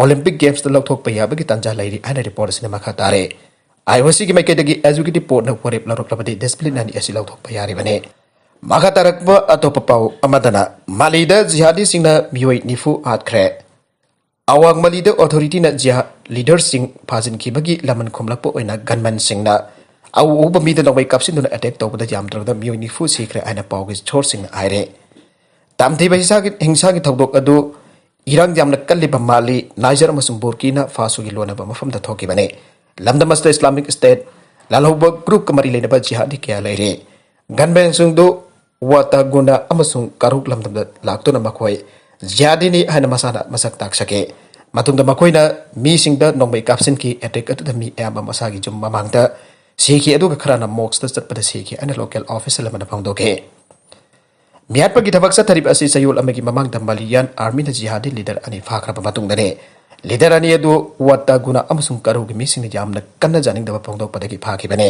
Olympic Gamesꯇ ꯂꯧꯊꯣꯛꯄ ꯌꯥꯕꯒꯤ ꯇꯥꯟꯖꯥ ꯂꯩꯔꯤ ꯍꯥꯏꯅ report ꯑꯁꯤꯅ ꯃꯈꯥ ꯇꯥꯔꯦ꯫ I O Cꯒꯤ ꯃꯥꯏꯀꯩꯗꯒꯤ executive boardꯅ ꯋꯥꯔꯦꯞ ꯂꯧꯔꯛꯂꯕꯗꯤ discipline ꯑꯅꯤ ꯑꯁꯤ ꯂꯧꯊꯣꯛꯄ ꯌꯥꯔꯤꯕꯅꯤ꯫ ꯃꯈꯥ ꯇꯥꯔꯛꯄ ꯑꯇꯣꯞꯄ ꯄꯥꯎ ꯑꯃꯗꯅ ꯃꯥꯂꯤꯗ ꯖꯤꯍꯥꯗꯤꯁꯤꯡꯅ ꯃꯤꯑꯣꯏ ꯅꯤꯐꯨ ꯍꯥꯠꯈ꯭ꯔꯦ꯫ ꯑꯋꯥꯡ ꯃꯥꯂꯤꯗ authorityꯅ ꯖꯤꯍꯥꯗ leaderꯁꯤꯡ ꯐꯥꯖꯤꯟꯈꯤꯕꯒꯤ ꯂꯃꯟ ꯈꯨꯝꯂꯛꯄ ꯑꯣꯏꯅ gunmanꯁꯤꯡꯅ ꯑꯎ ꯑꯎꯕ ꯃꯤꯗ ꯅꯣꯡꯃꯩ ꯀꯥꯞꯁꯤꯟꯗꯨꯅ attack ꯇꯧꯕꯗ ꯌꯥꯝꯗ꯭ꯔꯕꯗ ꯃꯤꯑꯣꯏ ꯅꯤꯐꯨ ꯁꯤꯈ꯭ꯔꯦ ꯍꯥꯏꯅ ꯄꯥꯎꯒꯤ sourceꯁꯤꯡꯅ ꯍꯥꯏꯔꯦ꯫ ꯇꯝꯊꯤꯕ ꯍꯤꯡꯁꯥꯒꯤ, ꯍꯤꯡꯁꯥꯒꯤ ꯊꯧꯗꯣꯛ ꯑꯗꯨ ꯏꯔꯥꯡ ꯌꯥꯝꯅ ꯀꯜꯂꯤꯕ ꯃꯥꯂꯤ, ꯅꯥꯏꯖꯔ ꯑꯃꯁꯨꯡ ꯕꯨꯔꯀꯤꯅꯥ ꯐꯥꯁꯣꯒꯤ ꯂꯣꯟꯅꯕ ꯃꯐꯝꯗ ꯊꯣꯛꯈꯤꯕꯅꯤ꯫ ꯂꯝꯗꯝ ꯑꯁꯤꯗ Islamic State ꯂꯥꯜꯍꯧꯕ groupꯀ ꯃꯔꯤ ꯂꯩꯅꯕ ꯖꯤꯍꯥꯗꯤ ꯀꯌꯥ ꯂꯩꯔꯤ꯫ Gunmanꯁꯤꯡꯗꯨ ꯋꯥꯇꯥꯒꯨꯅꯥ ꯑꯃꯁꯨꯡ ꯀꯥꯔꯨꯛ ꯂꯝꯗꯝꯗ ꯂꯥꯛꯇꯨꯅ ꯃꯈꯣꯏ ꯖꯤꯍꯥꯗꯤꯅꯤ ꯍꯥꯏꯅ ꯃꯁꯥꯅ ꯃꯁꯛ ꯇꯥꯛꯆꯈꯤ꯫ ꯃꯇꯨꯡꯗ ꯃꯈꯣꯏꯅ ꯃꯤꯁꯤꯡꯗ ꯅꯣꯡꯃꯩ ꯀꯥꯞꯁꯤꯟꯈꯤ꯫ Attack ꯑꯗꯨꯗ ꯃꯤ ꯑꯌꯥꯝꯕ ꯃꯁꯥꯒꯤ ꯌꯨꯝ ꯃꯃꯥꯡꯗ ꯁꯤꯈꯤ, ꯑꯗꯨꯒ ꯈꯔꯅ mosqueꯇ ꯆꯠꯄꯗ ꯁꯤꯈꯤ ꯍꯥꯏꯅ local official ꯑꯃꯅ ꯐꯣꯡꯗꯣꯛꯈꯤ꯫ ꯃꯤꯍꯥꯠꯄꯒꯤ ꯊꯕꯛ ꯆꯠꯊꯔꯤꯕ ꯑꯁꯤ ꯆꯌꯣꯜ ꯑꯃꯒꯤ ꯃꯃꯥꯡꯗ ꯃꯥꯂꯤꯌꯥꯟ ꯑꯥꯔꯃꯤꯅ ꯖꯤꯍꯥꯗꯤ ꯂꯤꯗꯔ ꯑꯅꯤ ꯐꯥꯈ꯭ꯔꯕ ꯃꯇꯨꯡꯗꯅꯤ꯫ ꯂꯤꯗꯔ ꯑꯅꯤ ꯑꯗꯨ ꯋꯥꯇꯥꯒꯨꯅꯥ ꯑꯃꯁꯨꯡ ꯀꯔꯧꯒꯤ ꯃꯤꯁꯤꯡꯅ ꯌꯥꯝꯅ ꯀꯟꯅ ꯌꯥꯅꯤꯡꯗꯕ ꯐꯣꯡꯗꯣꯛꯄꯗꯒꯤ ꯐꯥꯈꯤꯕꯅꯤ꯫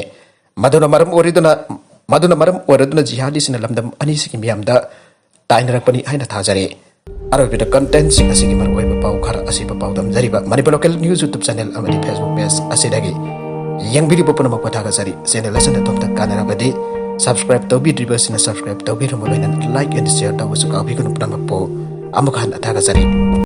ꯃꯗꯨꯅ ꯃꯔꯝ ꯑꯣꯏꯔꯗꯨꯅ ꯃꯗꯨꯅ ꯃꯔꯝ ꯑꯣꯏꯔꯗꯨꯅ ꯖꯤꯍꯥꯗꯤꯁꯤꯡꯅ ꯂꯝꯗꯝ ꯑꯅꯤꯁꯤꯒꯤ ꯃꯤꯌꯥꯝꯗ ꯇꯥꯏꯅꯔꯛꯄꯅꯤ ꯍꯥꯏꯅ ꯊꯥꯖꯔꯤ꯫ ꯑꯔꯣꯏꯕꯗ ꯀꯟꯇꯦꯟꯁꯤꯡ ꯑꯁꯤꯒꯤ ꯃꯔꯨꯑꯣꯏꯕ ꯄꯥꯎ ꯈꯔ ꯑꯁꯤꯕ ꯄꯥꯎꯗꯝꯖꯔꯤꯕ ꯃꯅꯤꯄꯨꯔ ꯂꯣꯀꯦꯜ ꯅ꯭ꯌꯨꯁ ꯌꯨꯇ꯭ꯌꯨꯕ ꯆꯦꯅꯦꯜ ꯑꯃꯗꯤ ꯐꯦꯁꯕꯨꯛ ꯄꯦꯖ ꯑꯁꯤꯗꯒꯤ ꯌꯦꯡꯕꯤꯔꯤꯕ ꯄꯨꯝꯅꯃꯛꯄꯨ ꯊꯥꯒꯠꯆꯔꯤ꯫ ꯆꯦꯅꯦꯜ ꯑꯁꯤꯅ ꯑꯗꯣꯝꯗ ꯀꯥꯟꯅꯔꯕꯗꯤ ꯁꯕꯁꯀ꯭ꯔꯥꯏꯕ ꯇꯧꯕꯤꯗ꯭ꯔꯤꯕꯁꯤꯡꯅ ꯁꯕꯁꯀ꯭ꯔꯥꯏꯕ ꯇꯧꯕꯤꯔꯝꯃ ꯂꯣꯏꯅꯅ ꯂꯥꯏꯛ ꯑꯦꯟ ꯁꯤꯌꯔ ꯇꯧꯕꯁꯨ ꯀꯥꯎꯕꯤꯒꯅꯨ꯫ ꯄꯨꯝꯅꯃꯛꯄꯨ ꯑꯃꯨꯛ ꯍꯟꯅ ꯊꯥꯒꯠꯆꯔꯤ꯫